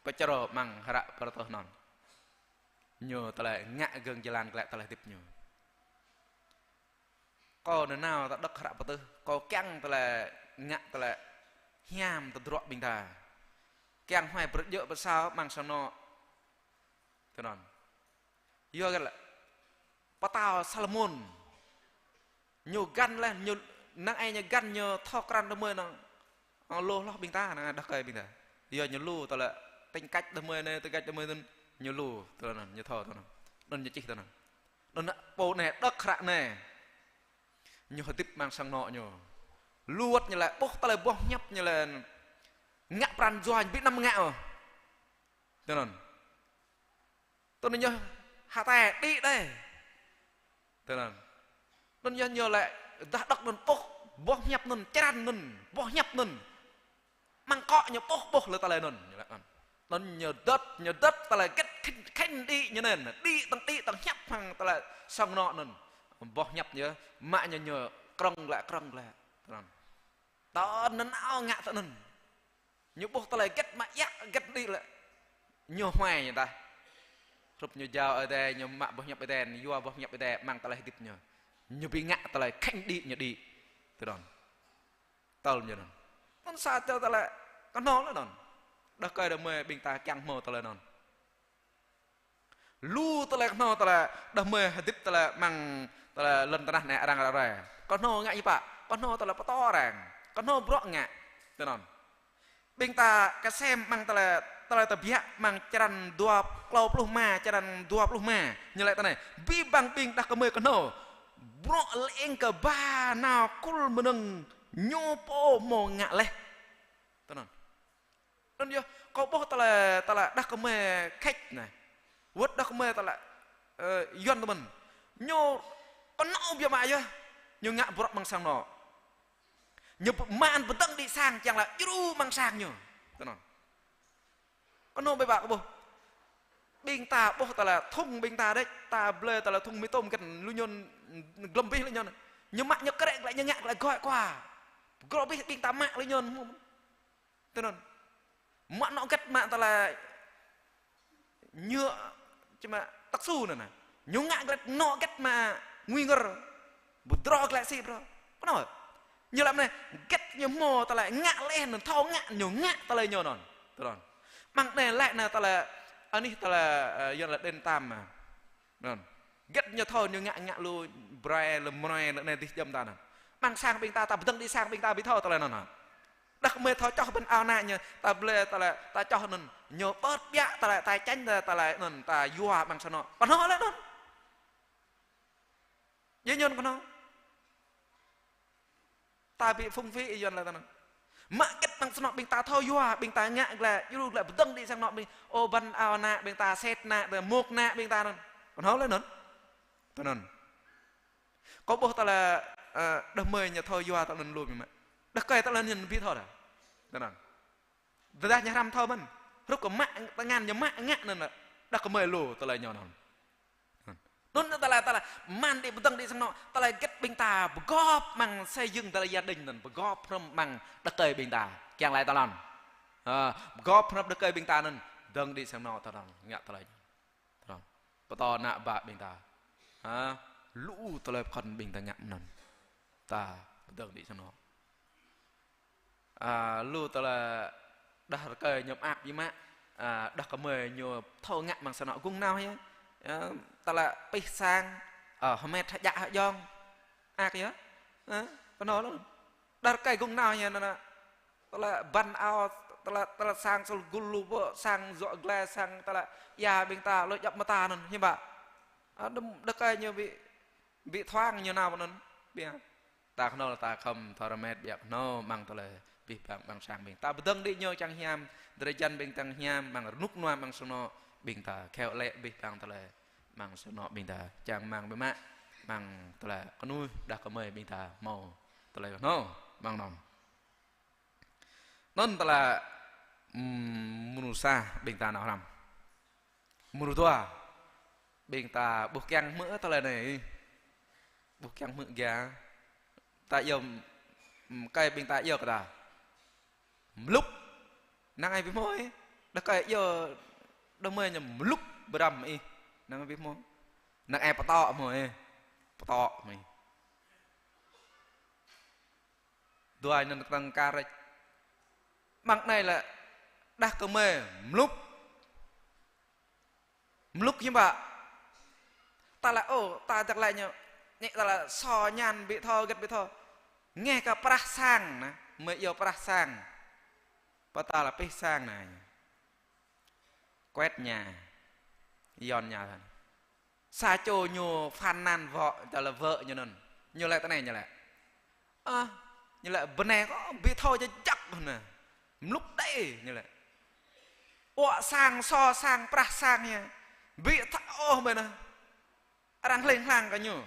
Pơčrâo amăng hră Bơrơtuh anŭn. Ñu tơlơi ngă gơ̆ng jơlan glaĭ tơlơi hơdip ñu. Kâo nanao ta đŏk hră Bơrơtuh, kâo kiăng tơlơi ngă tơlơi hiam tơdruă ƀing ta. Kiăng huai brơi djơ̆ pơsao amăng sang anŏ. Tui anŭn. Yua hơget lĕ? Pơtao Salômôn. Ñu găn laih, ñu, năng ai ñu găn ñu thâo krăn đah kơmơi anŭn. Ơ, lu hloh ƀing ta, năng đah rơkơi ƀing ta. Yua ñu lu tơlơi tính cách đah kơmơi anai, tính cách đah kơmơi anŭn, ñu lu tơlơi anŭn, ñu thâo tơlơi anŭn. Anŭn ñu čih tơlơi anŭn. Anŭn pô anai đŏk hră anai. Ñu hơdip amăng sang anŏ ñu. Lu wơ̆t ñu lĕ, ƀuh tơlơi boh hiăp ñu lĕ ngă pran jua ƀu năm ngă ôh. Tui anŭn. Tui anŭn ñu hơtai đĭ đơi. Tui anŭn. Anŭn yơh ñu lĕ dah đŏk anŭn ƀuh, boh hiăp anŭn, črăn anŭn, boh hiăp anŭn. Amăng akŏ ñu ƀuh, ƀuh lĕ tơlơi anŭn, ñu lĕ anŭn. Anŭn ñu đŏt, ñu đŏt tơlơi hơget khĭn, khĭn đĭ ñu anŭn. Đĭ tơ̆ng, đĭ tơ̆ng hiăp hăng tơlơi sang anŏ anŭn. Boh hiăp ñu, mă ñu, ñu krŏng glaĭ, krŏng glaĭ. Tui anŭn. Tơl anŭn nao ngă tui anŭn. Ñu ƀuh tơlơi hơget mă yă, hơget đĭ lĕ. Ñu huai ñu tah. Hrup ñu jao Ơi Adai, ñu mă boh hiăp Ơi Adai, ñu yua boh hiăp Ơi Adai, amăng tơlơi hơdip ñu. Ñu ƀu ngă tơlơi khĭn đĭ ñu đĭ. Tui anŭn. Tơl ñu anŭn. Anŭn sa čô tơlơi kơhnâo lĕ anŭn. Đah rơkơi đah kơmơi ƀing ta kiăng hmâo tơlơi anŭn. Lu tơlơi kơhnâo tơlơi đah kơmơi hơdip tơlơi amăng tơlơi lŏn tơnah anai arăng ră ruai. Kơhnâo ngă hiư̆m pă? Kơhnâo tơlơi pơtô arăng. Kơhnâo bruă ngă. Tui anŭn. Ƀing ta kơsem amăng tơlơi, tơlơi tơbiă amăng črăn dua, klâo pluh rơma, črăn dua pluh rơma. Ñu laĭ tui anai. Abih bang ƀing đah kơmơi kơhnâo. Bruă lêng kơ ba nao kul mơnơ̆ng ñu pô hmâo ngă laih. Tui anŭn. Anŭn yơh, kâo ƀuh tơlơi, tơlơi đah kơmơi khĕč anai. Wơ̆t đah kơmơi tơlơi, ơ, Yuan tơ mơ̆n. Ñu kơnơ̆ng biă mă yơh. Ñu ngă bruă amăng sang anŏ. Ñu pơmăn pơdơ̆ng đĭ sang, kiăng laĭ djru amăng sang ñu. Tui anŭn. Kơnơ̆ng biă mă kâo ƀuh. Ƀing ta ƀuh tơlơi thŭng ƀing ta đĕč, ta blơi tơlơi thŭng mì tôm kĕt lu ñu, glŏm abih lu ñu. Ñu mă ñu krĕ glaĭ ñu ngă glaĭ gơ̆ kua. Glŏm abih ƀing ta mă lu ñu. Tui anŭn. Mă anŏ hơget mă tơlơi nhựa, či mă tơk su anŭn. Ñu ngă hơget anŏ hơget mă ngui ngơr. Pơdrŏ glaĭ sĭ pơdrŏ. Kơnơ̆ng. Ñu laĭ mơ̆n anai, hơget ñu hmâo tơlơi ngă laih anŭn, thâo ngă ñu ngă tơlơi ñu anŭn. Tui anŭn. Amăng anai laĭ anai tơlơi, anih tơlơi, ơ, Yuan laĭ đen tam mă. Anŭn. Hơget ñu thâo ñu ngă, ngă lu brai, lu mrai, lu anai dih jăm ta anŭn. Amăng sang ƀing ta, ta pơdơ̆ng đĭ sang ƀing ta ƀu thâo tơlơi anŭn. Đah kơmơi thâo čoh ƀăn ao ană ñu, ta blơi tơlơi, ta čoh anŭn. Ñu pơt biă tơlơi, ta čañ tơlơi, tơlơi anŭn, ta yua amăng sang anŏ. Kơnơ̆ng laĭ anŭn. Yua ñu kơnơ̆ng. Ta ƀu phung phi Yuan laĭ tui anŭn. Mă hơget amăng sang anŏ ƀing ta thâo yua, ƀing ta ngă glaĭ, djru glaĭ pơdơ̆ng đĭ sang anŏ ƀing, ô ƀăn ao ană ƀing ta, set ană, tơ mŏk ană ƀing ta anŭn. Kơnơ̆ng laĭ anŭn. Tui anŭn. Kâo ƀuh tơlơi, ơ, đah kơmơi ñu thâo yua tơlơi anŭn lu biă mă. Đah rơkơi tơlơi anŭn ƀu thâo dah. Tui anŭn. Tơdah ñu hrăm thâo mơ̆n. Hrup kơ mă, tơngan ñu mă ngă anŭn, đah kơmơi lu tơlơi ñu anŭn. Anŭn tơlơi, tơlơi mơ̆n đĭ pơdơ̆ng đĭ sang anŏ, tơlơi hơget ƀing ta pơgop amăng xây dựng tơlơi gia đình anŭn, pơgop hrŏm amăng đah rơkơi ƀing ta. Kiăng laĭ tơlơi anŭn. Ơ, pơgop hrŏm đah rơkơi ƀing ta anŭn, dơ̆ng đĭ sang anŏ tơlơi anŭn, ngă tơlơi anŭn. Tơlơi anŭn. Pơtô ană bă ƀing ta. Ha, lu tơlơi pơkŏn ƀing ta ngă anŭn. Ta pơdơ̆ng đĭ sang anŏ. A, lu tơlơi đah rơkơi ñu mơak biă mă, a, đah kơmơi ñu thâo ngă amăng sang anŏ gơ̆ng nao yơh. A, tơlơi pih sang, a, hơmet hơjă hơjŏng. Ak yơh. A, kơnơ̆ng lu. Đah rơkơi gơ̆ng nao yơh anŭn. Tơlơi ƀăn ao, tơlơi, tơlơi sang sôl gul lu pô, sang dŏ glai, sang tơlơi ia ƀing ta, lu djŏp mơta anŭn, hiư̆m pă. A, đah, đah rơkơi ñu ƀu, ƀu thoang ñu nao anŭn. Biă. Ta kơnơ̆ng ta khŏm thâo rơmet biă kơnơ̆ng amăng tơlơi abih bang ƀăng sang ƀing ta. Pơdơ̆ng đĭ ñu čang hiam, drơi jăn ƀing ta hiam, amăng rơnŭk rơnua, amăng sang anŏ ƀing ta. Kheo lĕ abih bang tơlơi amăng sang anŏ ƀing ta. Čang amăng biă mă, amăng tơlơi kơnuih đah kơmơi ƀing ta hmâo tơlơi kơnơ̆ng amăng anŭn. Anŭn tơlơi, ừm, mrô sa ƀing ta nao hrăm. Mrô dua, ƀing ta ƀuh kiăng hmư̆ tơlơi anai. Ƀuh kiăng hmư̆ gah. Ta yơh, ừm, kơi ƀing ta yơh kơ ta. Mlŭk. Năng ai ƀu hmâo ih. Đah kơi yơh, đah kơmơi ñu mlŭk bơrăm ih. Năng ai ƀu hmâo. Năng ai pơtŏ hmâo ih. Pơtŏ hmâo ih. Dua anŭn tăng kar rĕč. Amăng anai lĕ đah kơmơi mlŭk. Mlŭk hiư̆m pă. Ta lĕ, ô, ta dak lĕ ñu. Ñĕ ta lĕ sô ñan ƀu thâo, hơget ƀu thâo. Ngă kơ prah sang anai. Mơi iâu prah sang. Pơtă lĕ pih sang anai. Kuet ñu. Yon ñu thâo. Sa čô ñu phàn nàn wơ̆t, ta lĕ wơ̆t ñu anŭn. Ñu laĭ tui anai ñu laĭ. Ơ, ñu laĭ bơnai kâo ƀu thâo jơjăk anai. Mlŭk đơi ñu laĭ. Wơ̆t sang, sô sang, prah sang ñu. Ƀu thâo ôh ƀơi anai. Arăng hlĕng hlang kơ ñu.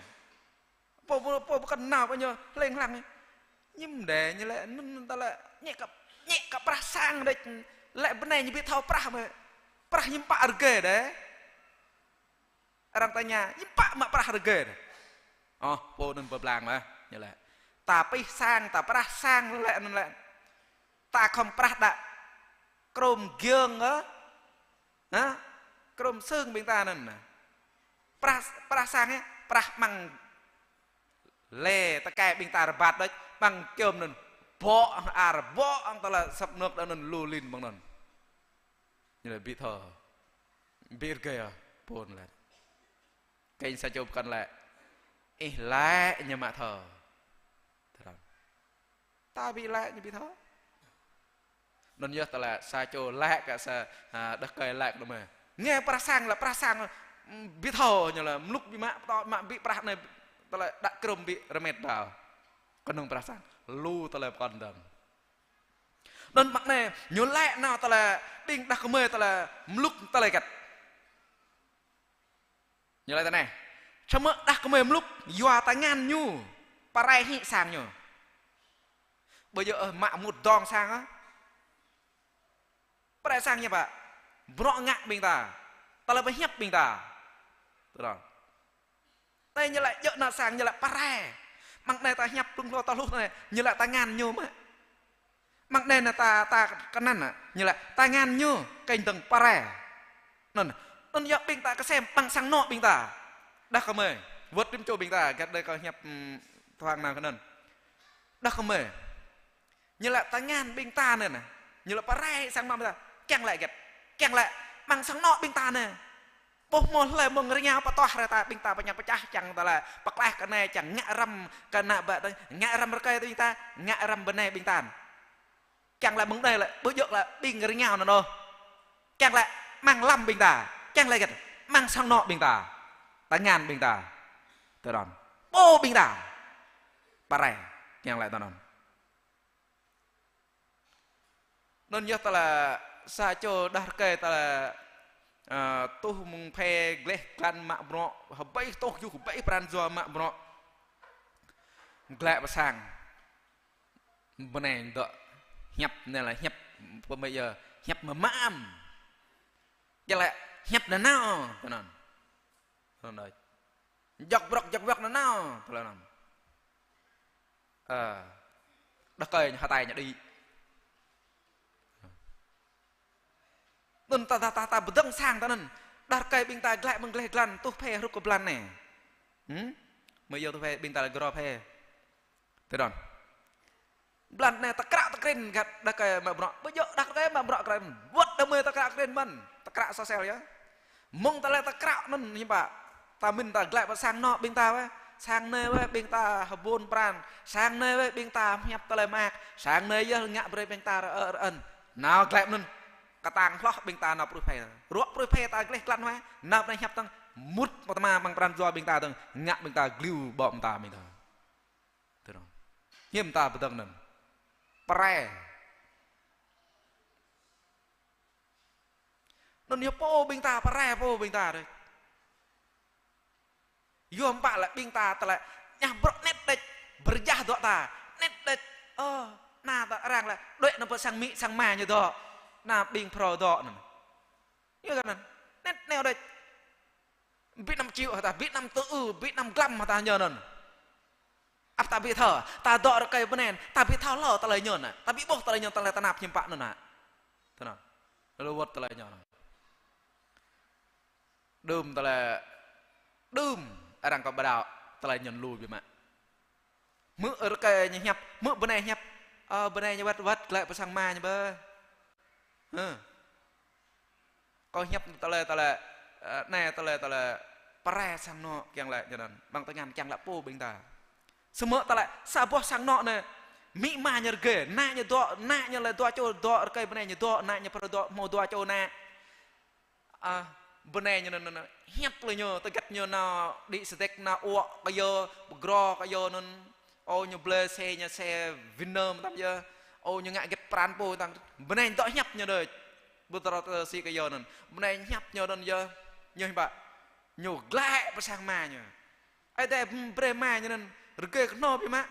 Pô, pô, pô, pơkŏn nao kơ ñu, hlĕng hlang ñu. Ñu mơ̆n đơi, ñu laĭ, anŭn, anŭn ta laĭ, ñĕ kơ, ñĕ kơ prah sang đơi, laĭ bơnai ñu ƀu thâo prah mơi. Prah ñu pă rơgơi đơi. Arăng tơña, ñu pă mă prah rơgơi đơi. Ơ, pô anŭn pơblang mơ̆n, ñu laĭ. Ta pih sang, ta prah sang, laĭ anŭn laĭ. Ta khŏm prah đă krôm giơng ơ. Hă? Krôm sưng ƀing ta anŭn. Prah, prah sang ih, prah amăng lĕ tơkai ƀing ta rơbat đôč, amăng čơm anŭn. Bŏ hăng ar, bŏ hăng tơlơi săp nơ̆k đa anŭn lu lin amăng anŭn. Ñu laĭ ƀu thâo. Ƀu rơgơi ôh, pô anŭn laĭ. Kơnh sa čô pơkŏn laĭ. Ih laĭ ñu mă thâo. Tơrăm. Ta ƀu laĭ ñu ƀu thâo. Anŭn yơh tơlơi sa čô laĭ kơ sa, a, đah kơi laĭ kơ đah kơmơi. Ngă prah sang lĕ prah sang, ưm, ƀu thâo ñu lĕ mlŭk ƀu mă, pơtô mă ƀu prah anai tơlơi đă krôm ƀu rơmet đao. Kơnơ̆ng prah sang, lu tơlơi pơkŏn dơ̆ng. Anŭn mă anai, ñu laĭ nao tơlơi, ƀing đah kơmơi tơlơi mlŭk tơlơi hơget. Ñu laĭ tui anai. Samơ̆ đah kơmơi mlŭk, yua tơngan ñu, pơrai hĭ sang ñu. Ƀơi yơh, ơ, mă mŭt dŏng sang, ơ. Pơrai sang ñu pă. Bruă ngă ƀing ta. Tơlơi pơhiăp ƀing ta. Tui anŭn. Anai ñu laĭ djơ̆ nao sang ñu laĭ pơrai. Amăng anai ta hiăp blung hlâo ta hluh anai, ñu laĭ tơngan ñu mơ̆n. Amăng anai nă ta, ta kơnăn nă, ñu laĭ tơngan ñu kơnh dơ̆ng pơrai. Anŭn, anŭn yơh ƀing ta kơsem amăng sang anŏ ƀing ta. Đah kơmơi, wơ̆t rĭm čô ƀing ta, hơget đơi kơ hiăp, ưm, thoang nao kơnăn. Đah kơmơi. Ñu laĭ tơngan ƀing ta anai nă. Ñu laĭ pơrai sang anŏ ƀing ta. Kiăng laĭ hơget. Kiăng laĭ amăng sang anŏ ƀing ta anai. Ƀuh hmâo hlơi mơ̆ng rơngiao pơtuah rai ta ƀing ta pơñăt pơčah čang ta laĭ. Pơklaih kơ anai čang ngă răm kơ ană bă ta. Ngă răm rơkơi ta ƀing ta. Ngă răm bơnai ƀing ta. Kiăng laĭ mơ̆ng anai laĭ. Ƀu djơ̆ laĭ ƀing rơngiao anŭn ôh. Kiăng laĭ amăng lăm ƀing ta. Kiăng laĭ hơget. Amăng sang anŏ ƀing ta. Tơngan ƀing ta. Tui anŭn. Pô ƀing ta. Pơrai. Kiăng laĭ tui anŭn. Anŭn yơh tơlơi sa čô đah rơkơi tơlơi, ơ, tuh mơ̆ng phe gleh glan mă bruă, hơbĭ tuh yua hơbĭ pran jua mă bruă. Gleh pơ sang. Bơnai dŏ hiăp anai lĕ hiăp pơmơi yơh, hiăp mơmam. Jăk lĕ hiăp nanao, tui anŭn. Tui anŭn đôč. Jŏk brŏk, jŏk brŏk nanao, tơlơi anŭn. Ơ, đah rơkơi ñu hơtai ñu đĭ. Anŭn ta, ta, ta, ta pơdơ̆ng sang ta anŭn. Đah rơkơi ƀing ta gleh mơ̆ng gleh glan, tuh phe hrup kơ blan anai. Hm? Mơi yơh tuh phe, ƀing ta lĕ gro phe. Tui anŭn. Blan anai tơkră tơkrin gah đah rơkơi mă bruă. Ƀu djơ̆ đah rơkơi mă bruă krem. Wơ̆t đah kơmơi tơkră tơkrin mơ̆n. Tơkră sosel yơh. Mơ̆ng tơlơi tơkră anŭn hiư̆m pă. Ta mĭn ta gleh pơ sang anŏ ƀing ta wơ̆t. Sang anai wơ̆t ƀing ta hơbôn pran. Sang anai wơ̆t ƀing ta hiăp tơlơi mơak. Sang anai yơh ngă brơi ƀing ta rơ-, rơ-, rơ̆n. Nao gleh anŭn. Kơtang hloh ƀing ta nao pruih phe. Ruă pruih phe ta gleh glan wơ̆t. Nao pơ anai hiăp tơ̆ng. Mŭt pơtơma amăng pran jua ƀing ta tơ̆ng. Ngă ƀing ta gliu ƀô̆ mơta ƀing ta. Tui anŭn. Hiư̆m ta pơdơ̆ng anŭn? Pơrai. Anŭn yơh pô ƀing ta, pơrai pô ƀing ta đôč. Yua mơ̆ lĕ ƀing ta tơlơi ñah bruă anet đôč, pơrơjah dŏ ta, anet đôč. Ơ, anai ta arăng lĕ, đuaĭ nao pơ sang amĭ, sang ama ñu dŏ. Anai ƀing phrâo dŏ anŭn. Yua kơ anŭn, anet neo đôč. Ƀu năm triệu hă ta, ƀu năm tư ư, ƀu năm glăm hă ta ñu anŭn. Ăp ta ƀu thâo, ta dŏ rơkơi bơnai, ta ƀu thâo hlâo tơlơi ñu anŭn, ta ƀu ƀuh tơlơi ñu, tơlơi tơnap hiư̆m pă anŭn. Tơnap. Lu wơ̆t tơlơi ñu anŭn. Đưm tơlơi, đưm arăng kơ ƀu đaŏ tơlơi ñu lu biă mă. Hmư̆ rơkơi ñu hiăp, hmư̆ bơnai hiăp. Ơ, bơnai ñu wơ̆t, wơ̆t glaĭ pơ sang ama ñu bơ. Hơ. Kâo hiăp tơlơi, tơlơi, ơ, anai tơlơi, tơlơi pơrai sang anŏ kiăng laĭ ñu anŭn. Ƀăng tơngan kiăng laĭ pô ƀing ta. Samơ̆ tơlơi sa boh sang anŏ anai, amĭ ama ñu rơgơi, ană ñu dŏ, ană ñu lĕ dua čô dŏ, rơkơi bơnai ñu dŏ, ană ñu phrâo dŏ, hmâo dua čô ană. A, bơnai ñu anŭn, anŭn, anŭn, hiăp tơlơi ñu, tơgĕt ñu nao đĭ sơdĕk, nao uă kơ yơ, pơgro kơ yơ anŭn. Ơ, ñu blơi xe ñu, xe Vinpearl mơtam yơh. Ơ, ñu ngă hơget pran pô tang. Bơnai ñu dŏ hiăp ñu đôč. Ƀu tơlơi tơsĭ kơ yơ anŭn. Bơnai ñu hiăp ñu anŭn yơh. Ñu hiư̆m pă? Ñu glaĭ pơ sang ama ñu. Ơi Adai brơi ama ñu anŭn rơgơi kơhnâo biă mă.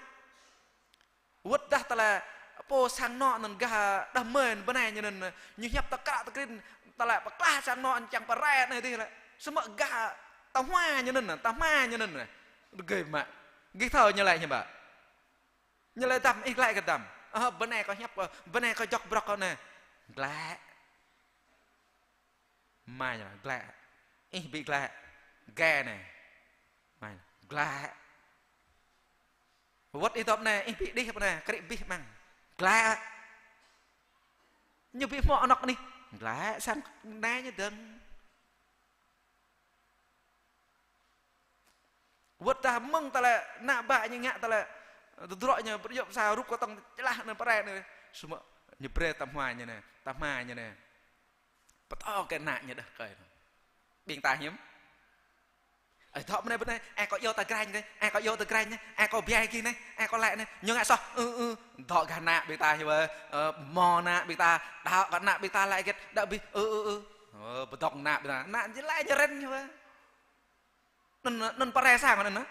Wơ̆t dah tơlơi pô sang anŏ anŭn gah đah mơi bơnai ñu anŭn, ñu hiăp tơkră tơkrin, tơlơi pơklah sang anŏ anŭn kiăng pơrai anai adih lĕ. Samơ̆ gah tơhmua ñu anŭn, tơhmua ñu anŭn. Rơgơi mă. Gih thâo ñu laĭ hiư̆m pă? Ñu laĭ: Dăm, ih glaĭ kơ dăm. Ơ, bơnai kâo hiăp kơ, bơnai kâo djŏk brŏk kơ anai. Glaĭ. Ama ñu laĭ: Glaĭ. Ih ƀu glaĭ. Gai anai. Ama ñu laĭ: Glaĭ. Wơ̆t ih dŏ anai, ih ƀu đih pơ anai, krĭ abih amăng. Glaĭ. Ñu ƀu hmâo anŏ anih. Glaĭ sang anai ñu dơ̆ng. Wơ̆t dah mơ̆ng tơlơi ană bă ñu ngă tơlơi tơdruă ñu, pơdjŏp sa rup kơtŏng čơlah anŭn pơrai anŭn. Samơ̆ ñu brơi tơhmua ñu anai, tơhmua ñu anai. Pơtô kơ ană ñu đah rơkơi anŭn. Ƀing ta hiư̆m? Ơi, dŏ mơ̆ng anai pơ anai, ơi kâo iâu tơgrañ anai, ơi kâo iâu tơgrañ anai, ơi kâo biă gih anai, ơi kâo laĭ anai, ñu ngă soh, ư, ư, dŏ gah ană ƀing ta hiư̆m pă, ơ, hmâo ană ƀing ta, đaŏ kơ ană ƀing ta laĭ hơget, đaŏ abih, ư, ư, ư. Ơ, pơdŏng ană ƀing ta, ană ñu laĭ ñu rin hiư̆m pă. Anŭn, anŭn pơrai sang anŭn, anŭn.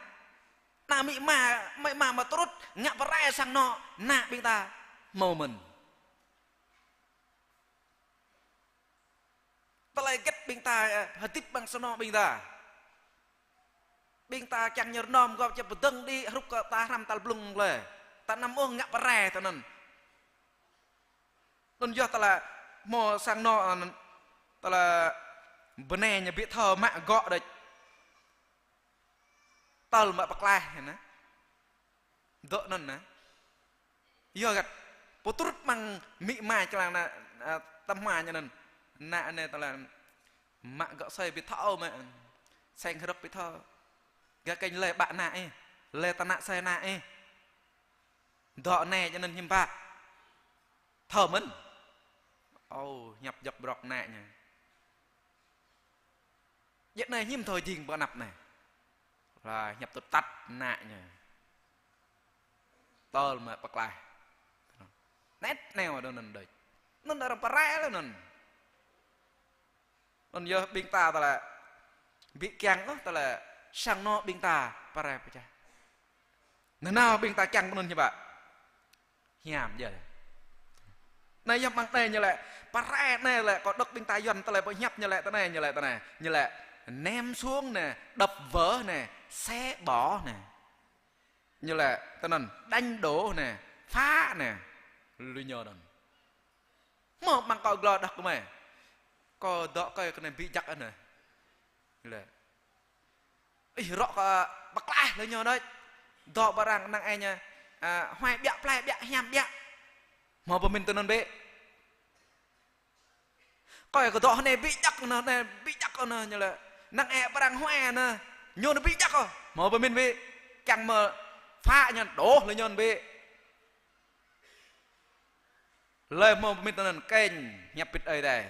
Ană amĭ ama, amĭ ama mơtrut, ngă pơrai sang anŏ, ană ƀing ta, hmâo mơ̆n. Tơlơi hơget ƀing ta, ơ, hơdip amăng sang anŏ ƀing ta. Ƀing ta kiăng ñu rơnŏm gŏp či pơdơ̆ng đĭ hrup kơ ta hrăm tal blung lĕ. Ta anăm ôh ngă pơrai tơ anŭn. Anŭn yơh tơlơi hmâo sang anŏ, ơ, tơlơi bơnai ñu ƀu thâo mă gŏ đôč. Tơl mă pơklaih anŭn. Dŏ anŭn anŭn. Yua hơget? Pơtrut amăng amĭ ama čơlang anŭn, ơ, tơhmua ñu anŭn. Ană anai tơlơi mă gŏ asơi ƀu thâo mă. Seng hrŏp ƀu thâo. Gah kơnh lĕ ƀă ană ih. Lĕ tơnă asơi ană ih. Dŏ anai ñu anŭn hiư̆m pă. Thâo mơ̆n. Ơ, hiăp djŏk brŏk ană ñu. Djơ̆ anai hiư̆m thâo jing pơ anăp anai. Lah hiăp tơtăt ană ñu. Tơl mă pơklaih. Anet neo dŏ anŭn đôč. Anŭn arăng pơrai lĕ anŭn. Anŭn yơh ƀing ta tơlơi ƀu kiăng ôh tơlơi sang anŏ ƀing ta pơrai pơčah. Nanao ƀing ta kiăng pơ anŭn hiư̆m pă. Hiam djơ̆. Anai yơh mơ̆ng anai ñu laĭ, pơrai anai lĕ, kâo đŏk ƀing ta Yuan tơlơi pơhiăp ñu laĭ tơ anai, ñu laĭ tơ anai. Ñu laĭ, ném xuống anai, đập vỡ anai, xé bỏ anai. Ñu laĭ tơ anŭn, đánh đổ anai, phá anai. Lu ñu anŭn. Hmâo mơ̆ng kâo glô đah kơmơi. Kâo dŏ kơi kơ anai ƀu jak anai. Ñu laĭ. Ih, rŏ kơ pơklaih lĕ ñu đôč. Dŏ ƀơi arăng năng ai ñu, a, huai ƀiă, plai ƀiă, hiam ƀiă. Hmâo pơmĭn tơ anŭn bĕ. Kơi kơ dŏ anai ƀu jak anŭn, anai ƀu jak anŭn ñu laĭ. Năng ai ƀơi arăng huai anŭn. Ñu anŭn ƀu jak ôh. Hmâo pơmĭn bĕ. Kiăng mă phá ñu đôč lĕ ñu bĕ. Lơi hmâo pơmĭn tơ anŭn kơnh hiăp pit Ơi Adai.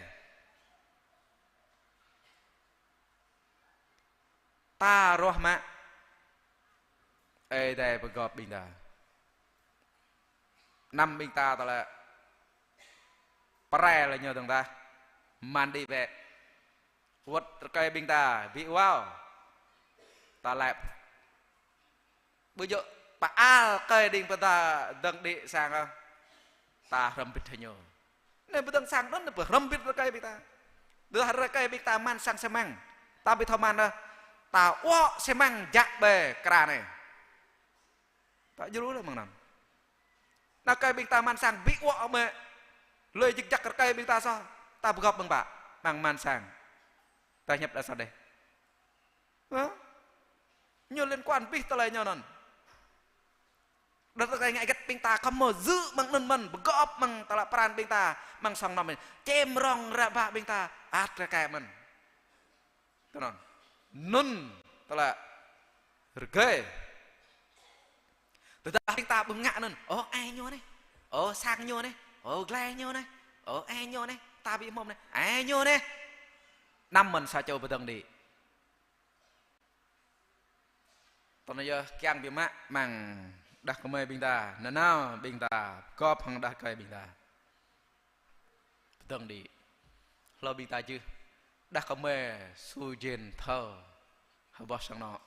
Ta ruah mă. Ơi Adai pơgop ƀing ta. Anăm ƀing ta tơlơi pơrai lĕ ñu dơ̆ng tah. Mơ̆n đĭ bĕ. Wơ̆t rơkơi ƀing ta ƀu wao. Ta lĕ ƀu djơ̆ pơal rơkơi ƀing ta dơ̆ng đĭ sang ôh. Ta hrŏm bĭt hăng ñu. Anai pơdơ̆ng sang anŭn pơhrŏm bĭt rơkơi ƀing ta. Tơdah rơkơi ƀing ta mơ̆n sang xi măng. Ta ƀu thâo mơ̆n ôh. Ta wŏ xi măng jak ƀơi kra anai. Ta djru lĕ mơ̆ng anŭn. Anai rơkơi ƀing ta mơ̆n sang ƀu wŏ mơ̆. Lui jik jak rơkơi ƀing ta soh. Ta pơgop mơ̆ng pă. Mơ̆ng mơ̆n sang. Ta hiăp đa sa đeh. Hă? Ñu liên quan abih tơlơi ñu anŭn. Đa tơlơi ngă hơget ƀing ta khŏm mơ̆ dưi mơ̆ng anŭn mơ̆n, pơgop mơ̆ng tơlơi pran ƀing ta, mơ̆ng sang anŏm mơ̆n. Čem rŏng rơbah ƀing ta, ăt rơkơi mơ̆n. Tui anŭn. Anŭn tơlơi rơgơi. Tơdah ƀing ta ƀu ngă anŭn, ơ ai ñu anai, ơ sang ñu anai, ơ glai ñu anai, ơ ai ñu anai, ta ƀu hmâo anai, ai ñu anai. Anăm mơ̆n sa čô pơdơ̆ng đĭ. Tui anŭn yơh kiăng biă mă mơ̆ng đah kơmơi ƀing ta, nanao ƀing ta, pơgop hăng đah rơkơi ƀing ta. Pơdơ̆ng đĭ. Hlâo ƀing ta čih, đah kơmơi su jên thâo, hơbŏ sang anŏ.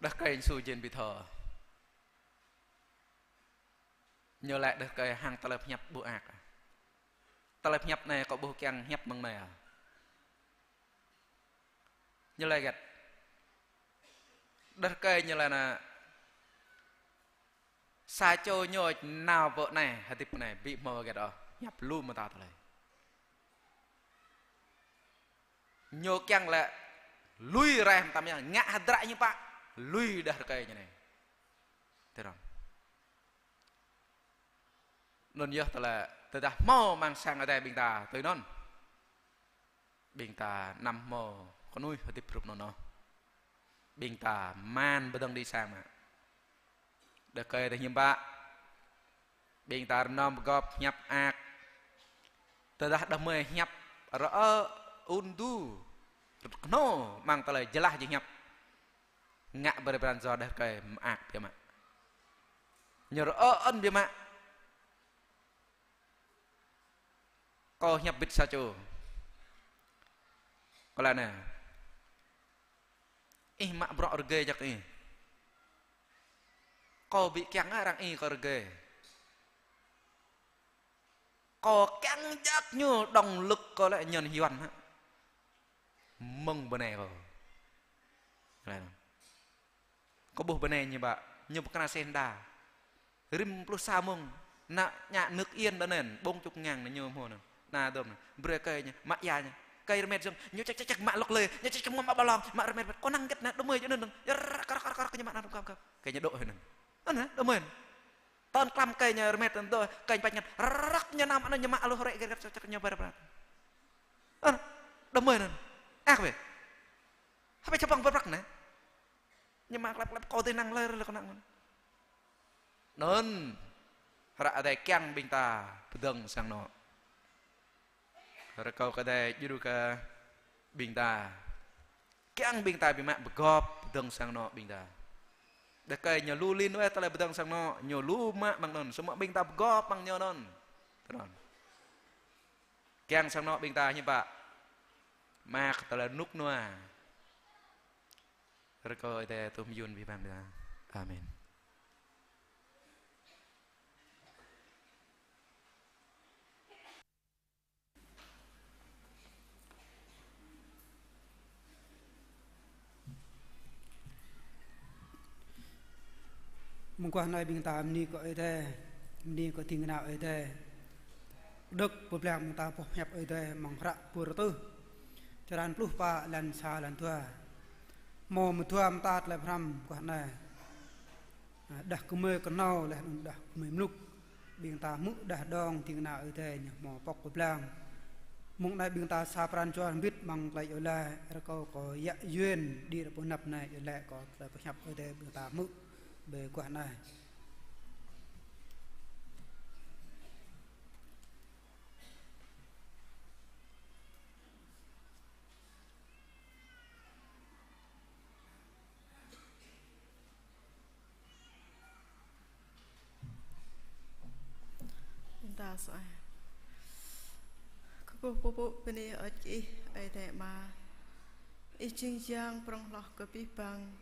Đah rơkơi su jên ƀu thâo. Ñu laĭ đah rơkơi hăng tơlơi pơhiăp ƀu ak. Tơlơi pơhiăp anai kâo ƀu kiăng hiăp mơ̆ng anai ah. Ñu laĭ hơget? Đah rơkơi ñu laĭ anai, sa čô ñu nao pơ anai, hơdip anai, ƀu hmâo hơget ôh, hiăp lu mơta tơlơi. Ñu kiăng lĕ lui rai hăng tam yang, ngă hơdră ñu pă, lui đah rơkơi ñu anai. Tui anŭn. Anŭn yơh tơlơi tơdah hmâo amăng sang adai ƀing ta tui anŭn. Ƀing ta anăm hmâo kơnuih hơdip hrup anŭn ôh. Ƀing ta mơ̆n pơdơ̆ng đĭ sang mă. Đah rơkơi tơ hiư̆m pă. Ƀing ta rơnŏm pơgop hiăp ak. Tơdah đah kơmơi hiăp rơ̆ ŭn du. Rơ̆t kơnô amăng tơlơi jơlah jing hiăp. Ngă brơi pran jua đah rơkơi mơak biă mă. Ñu rơ̆ ơn biă mă. Kâo hiăp bĭt sa čô. Kâo laĭ anai. Ih mă bruă rơgơi jak ih. Kâo ƀu kiăng arăng ih kơ rơgơi. Kâo kiăng jak ñu động lực kâo lĕ ñu hiam hă. Mơ̆ng bơnai kâo. Kâo ƀuh bơnai ñu ƀă, ñu pơkra sên đa. Rĭm pluh sa mông, ană ñă nước Yên đa anŭn, ƀơ̆ng čŭp ngang anŭn ñu hmâo anŭn. Anŭn dôm anŭn, brơi kơi ñu, mă ia ñu. Kơi rơmet dơ̆ng, ñu ček ček ček mă lŏk lơi, ñu ček ček mă ƀa lŏng, mă rơmet rơmet. Kâo năng hơget anŭn, đơmơi djơ̆ anŭn dơ̆ng. Rơk rơk rơk rơk ñu mă anŭn kăm kăm. Kơi ñu dŏ anŭn. Anŭn, đơmơi anŭn. Tơl klăm kơi ñu rơmet anŭn dŏ, kơi ñu pač ngăn. Rơk ñu năm anŭn ñu mă aluh rĕ gĕt gĕt ček ček ñu ƀơi rơmet. Anŭn, đơmơi anŭn. Ak bĕ. Hơbĕ čơpăng ƀơi prăk anai. Ñu mă klep klep kâo tui năng lơi rơlơi kâo năng. Anŭn. Hră Adai kiăng ƀing ta pơdơ̆ng sang anŏ. Rơkâo kơ Adai djru kơ ƀing ta. Kiăng ƀing ta biă mă pơgop pơdơ̆ng sang anŏ ƀing ta. Đah kơi ñu lu lin weh tơlơi pơdơ̆ng sang anŏ, ñu lu mă mơ̆ng anŭn, samơ̆ ƀing ta pơgop mơ̆ng ñu anŭn. Tơnŏn. Kiăng sang anŏ ƀing ta hiư̆m pă. Mă kơ tơlơi rơnŭk rơnua. Rơkâo Ơi Adai tŭ mơyŭn abih bang ƀing ta. Amen. Mơguah anai ƀing ta bơni kơ Ơi Adai, bơni kơ ding kơna Ơi Adai. Đŏk pơblang ƀing ta boh hiăp Ơi Adai amăng hră Pơrơtuh. Črăn pluh pă, lan sa, lan dua. Hmâo mơdua mơta tơlơi pơhrăm mơguah anai. Đah kơmơi kơnâo laih anŭn đah kơmơi mlŭk. Ƀing ta hmư̆ đah dong ding kơna Ơi Adai ñu hmâo pŏk pơblang. Mơ̆ng anai ƀing ta sa pran jua hơbĭt amăng tơlơi iâu laĭ, rơkâo kơ Yă Yuen đĭ ră pơ anăp anai iâu laĭ kơ tơlơi pơhiăp Ơi Adai ƀing ta hmư̆ ƀơi guah anai. Kơkuh pơpŭ bơni hơơč kơ Ih, Ơi Adai Ama. Ih jing Yang prŏng hloh kơ abih bang,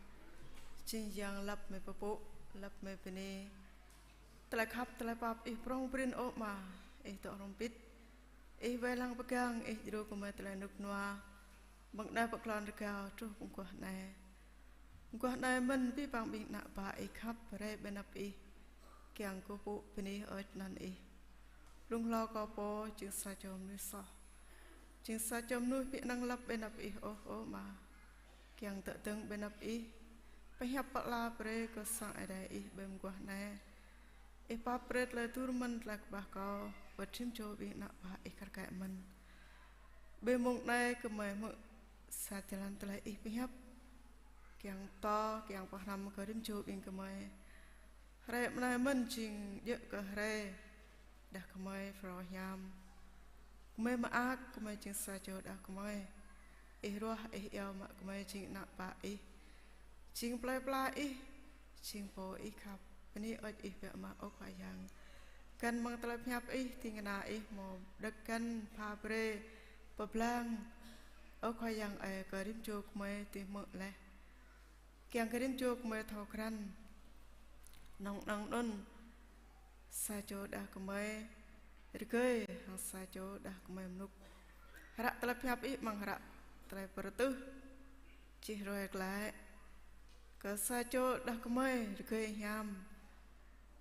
jing Yang lăp mơi pơpŭ, lăp mơi bơni. Tơlơi khăp, tơlơi pap Ih prŏng prin ơ Ama, Ih dŏ hrŏm hơbĭt. Ih wai lăng pơgang, Ih djru kơ mơi tơlơi rơnŭk rơnua. Mơ̆ng anai pơ klon rơgao truh pơ mơguah anai. Mơguah anai mơ̆n abih bang ƀing ană bă Ih khăp rai ƀơi anăp Ih. Kiăng kơkuh pơpŭ bơni hơơč anăn Ih. Blung hlâo kâo pô jing sa čô mơnuih soh. Jing sa čô mơnuih ƀu năng lăp ƀơi anăp Ih ôh, ơ Ama. Kiăng dŏ dơ̆ng ƀơi anăp Ih. Pơhiăp pơala brơi kơ sang Ơi Adai Ih ƀơi mơguah anai. Ih pap brơi tơlơi dur mơ̆n tơlơi kơƀah kâo, wơ̆t rĭm čô ƀing ană bă Ih kar kaĭ mơ̆n. Ƀơi mông anai gơmơi hmư̆ sa jơlan tơlơi Ih pơhiăp. Kiăng pơtô, kiăng pơhrăm kơ rĭm čô ƀing gơmơi. Hrơi anai mơ̆n jing djơ̆ kơ hrơi đah kơmơi phrâo hiam. Gơmơi mơak, gơmơi jing sa čô đah kơmơi. Ih ruah, Ih iâu mă gơmơi jing ană bă Ih. Jing plơi pla Ih, jing pô Ih khăp. Bơni hơơč Ih biă mă ơ Khua Yang. Găn mơ̆ng tơlơi pơhiăp Ih, ding kơna Ih hmâo đŏk găn pha brơi pơblang. Ơ Khua Yang ơi, kơ rĭm čô gơmơi dưi hmư̆ laih. Kiăng kơ rĭm čô gơmơi thâo krăn. Nŏng nŏng anŭn sa čô đah kơmơi rơgơi hăng sa čô đah kơmơi mlŭk. Hră tơlơi pơhiăp Ih amăng hră tơlơi pơrơtuh čih ruai glaĭ kơ sa čô đah kơmơi rơgơi hiam.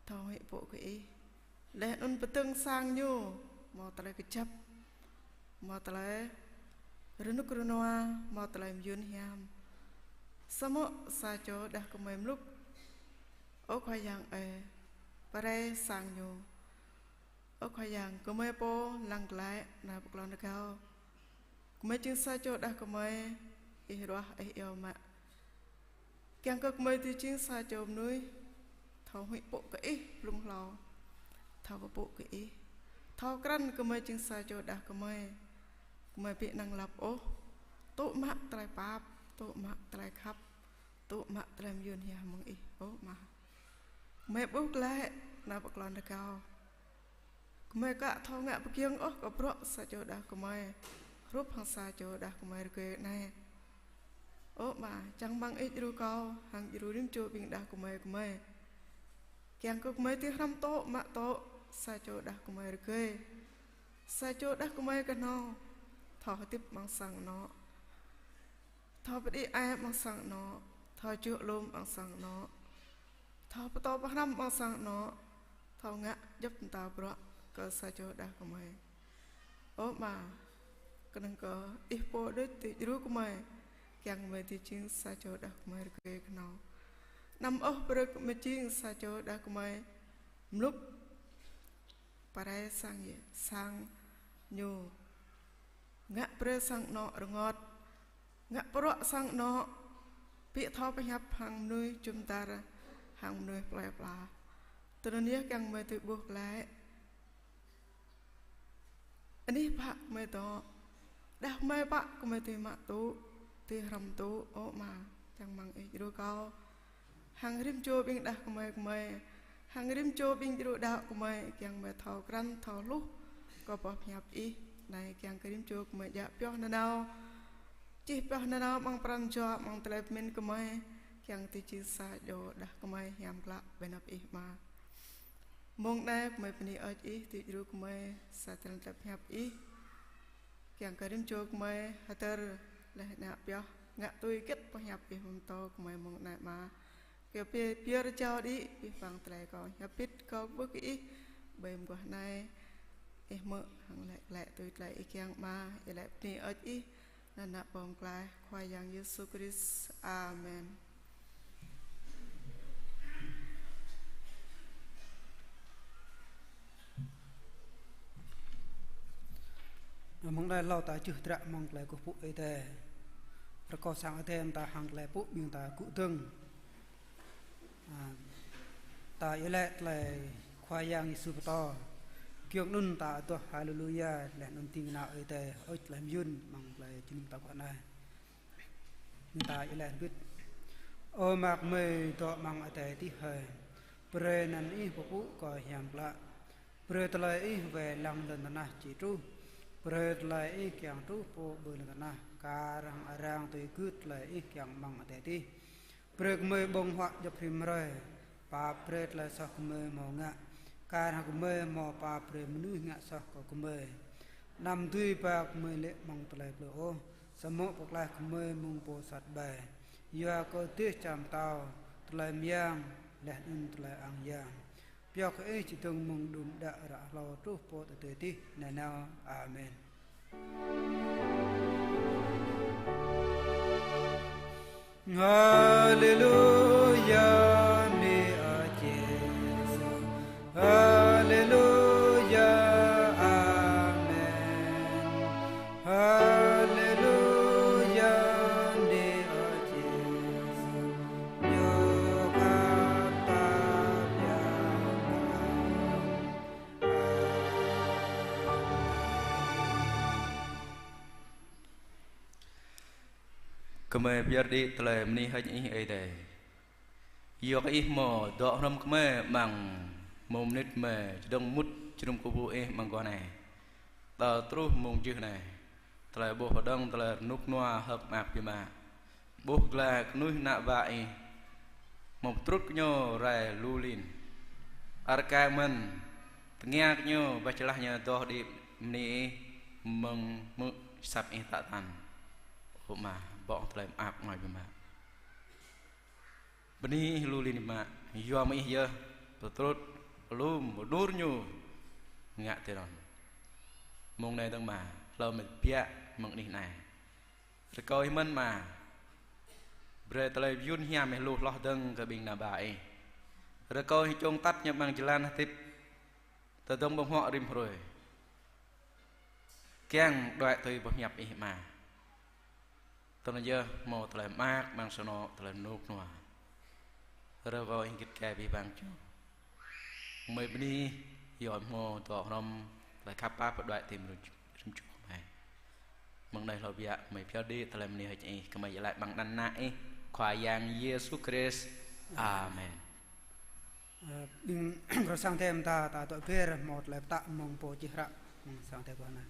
Thâo huĭ pơpŭ kơ Ih. Laih anŭn pơdơ̆ng sang ñu, hmâo tơlơi kơjăp, hmâo tơlơi rơnŭk rơnua, hmâo tơlơi mơyŭn hiam. Samơ̆ sa čô đah kơmơi mlŭk. Ơ Khua Yang ơi, pơrai sang ñu. Ơ Khua Yang, gơmơi pô lăng glaĭ anai pơ klon rơgao. Gơmơi jing sa čô đah kơmơi, Ih ruah, Ih iâu mă. Kiăng kơ gơmơi dưi jing sa čô mơnuih thâo huĭ pơpŭ kơ Ih blung hlâo. Thâo pơpŭ kơ Ih. Thâo krăn gơmơi jing sa čô đah kơmơi. Gơmơi ƀu năng lăp ôh. Tŭ mă tơlơi pap, tŭ mă tơlơi khăp, tŭ mă tơlơi mơyŭn hiam mơ̆ng Ih, ơ Ama. Gơmơi ƀuh glaĭ anai pơ klon rơgao. Gơmơi aka thâo ngă pơgiŏng ôh kơ bruă sa čô đah kơmơi, hrup hăng sa čô đah kơmơi rơgơi anai. Ơ Ama, čang rơmang Ih djru kâo, hăng djru rĭm čô ƀing đah kơmơi gơmơi. Kiăng kơ gơmơi dưi hrăm tŏ, mă tŏ, sa čô đah kơmơi rơgơi. Sa čô đah kơmơi kơhnâo, thâo hơdip amăng sang anŏ. Thâo pơđĭ ai amăng sang anŏ, thâo čuh alum amăng sang anŏ. Thâo pơtô pơhrăm amăng sang anŏ, thâo ngă djŏp mơta bruă kơ sa čô đah kơmơi. Ơ Ama, kơnơ̆ng kơ Ih pô đôč dưi djru gơmơi, kiăng gơmơi dưi jing sa čô đah kơmơi rơgơi kơhnâo. Anăm ôh brơi gơmơi jing sa čô đah kơmơi mlŭk. Pơrai sang yơh, sang ñu. Ngă brơi sang anŏ rơngot. Ngă bruă sang anŏ. Ƀu thâo pơhiăp hăng mơnuih jum dar, hăng mơnuih plơi pla. Tui anŭn yơh kiăng gơmơi dưi ƀuh glaĭ. Anih pă gơmơi dŏ. Đah kơmơi pă gơmơi dưi mă tŭ, dưi hrăm tŭ, ơ Ama, čang rơmang Ih djru kâo. Hăng rĭm čô ƀing đah kơmơi gơmơi. Hăng rĭm čô ƀing djru đaŏ gơmơi, kiăng gơmơi thâo krăn, thâo hluh kơ boh pơhiăp Ih. Anai kiăng kơ rĭm čô gơmơi djă pioh nanao. Čih pioh nanao amăng pran jua, amăng tơlơi pơmĭn gơmơi. Kiăng dưi jing sa čô đah kơmơi hiam klă ƀơi anăp Ih, Ama. Mông anai gơmơi bơni hơơč Ih, dưi djru gơmơi, sa črăn tơlơi pơhiăp Ih. Kiăng kơ rĭm čô gơmơi hơdơr laih ană pioh, ngă tui hơget pơhiăp Ih pơtô gơmơi mông anai, Ama. Kơ pioh pioh rơjao đĭ, abih bang tơlơi kâo hiăp hơbĭt kâo kwưh kơ Ih, ƀơi mơguah anai. Ih hmư̆ hăng laĭ glaĭ tui tơlơi Ih kiăng, Ama, iâu laĭ bơni hơơč Ih. Anăn Ană Pô Pơklaih Khua Yang Yêsu Krist. Amen. Mơ̆ng anai hlâo ta čih tră mơ̆ng tơlơi kơkuh pơpŭ Ơi Adai. Rơkâo sang Ơi Adai mơta hăng tơlơi pơpŭ ƀing ta gŭ dơ̆ng. A, ta iâu laĭ tơlơi Khua Yang Yêsu pơtô. Giŏng anŭn ta adoh Haleluya, laih anŭn ding kơna Ơi Adai, hơơč tơlơi mơyŭn mơ̆ng tơlơi jơnum ta guah anai. Ƀing ta iâu laĭ hơbĭt. Ơ Ama gơmơi dŏ amăng adai adih hơi. Brơi anăn Ih pơpŭ kơ hiam klă. Brơi tơlơi Ih wai lăng lŏn tơnah či truh. Brơi tơlơi Ih kiăng truh pơ ƀơi lŏn tơnah, kar hăng arăng tui gưt tơlơi Ih kiăng amăng adai adih. Brơi gơmơi ƀơ̆ng huă djŏp rĭm hrơi. Pap brơi tơlơi soh gơmơi hmâo ngă, kar hăng gơmơi hmâo pap brơi mơnuih ngă soh kơ gơmơi. Anăm dưi ba gơmơi lê̆ amăng tơlơi plư ôh, samơ̆ pơklaih gơmơi mơ̆ng pô sat ƀai. Yua kơ dêh čar pơtao, tơlơi mơyang, laih anŭn tơlơi ang yang, pioh kơ Ih či dơ̆ng mơ̆ng đưm đă ră hlâo truh pơ tơdơi adih nanao. Amen. Haleluya, bơni Ơi Yêsu. Haleluya, amen. Haleluya, bơni Ơi Yêsu. Ñu khăp ta pioh. Gơmơi pơyơr đĭ tơlơi bơni hơơč Ih Ơi Adai. Yua kơ Ih hmâo dŏ hrŏm gơmơi amăng mông mơnit gơmơi čơdơ̆ng mŭt jơnum kơkuh pơpŭ Ih amăng guah anai, tơl truh mông jưh anai. Tơlơi ƀuh pơđŏng tơlơi rơnŭk rơnua hơ̆k mơak biă mă. Ƀuh glaĭ kơnuih ană bă Ih, hmâo pơtrŭt kơ ñu rai lu lin. Arkai mơ̆n, tơngia kơ ñu, bah jơlah ñu adoh đĭ bơni Ih mơ̆ng hmư̆ asăp Ih tă tăn. Ơ Ama, bŏ tơlơi mơak mơai biă mă. Bơni Ih lu lin biă mă, yua mơ̆ng Ih yơh pơtrŭt, pơlum, pơđur ñu ngă tui anŭn. Mông anai dơ̆ng Ama, hlâo mơ̆ tơbiă mơ̆ng anih anai. Rơkâo Ih mơ̆n Ama, brơi tơlơi mơyun hiam Ih lu hloh dơ̆ng kơ ƀing ană bă Ih. Rơkâo Ih čŏng atăt ñu amăng jơlan hơdip tơdơ̆ng ƀơ̆ng huă rĭm hrơi, kiăng đuaĭ tui boh hiăp Ih Ama. Tơl anŭn yơh hmâo tơlơi mơak amăng sang anŏ tơlơi rơnŭk rơnua. Rơkâo Ih git gai abih bang čô. Gơmơi bơni Ih, yua Ih hmâo dŏ hrŏm tơlơi khăp pap pơđuaĭ tui rĭm čô gơmơi. Mơ̆ng anai hlâo biă gơmơi pơyơr đĭ tơlơi bơni hơơč Ih, gơmơi iâu laĭ amăng anăn Ană Ih, Khua Yang Yêsu Krist. Amen. Ơ, ƀing gru sang Ơi Adai mơta, ta dŏ ber hmâo tơlơi pơtă mơ̆ng pô čih hră, mơ̆ng sang Ơi Adai pô anăn.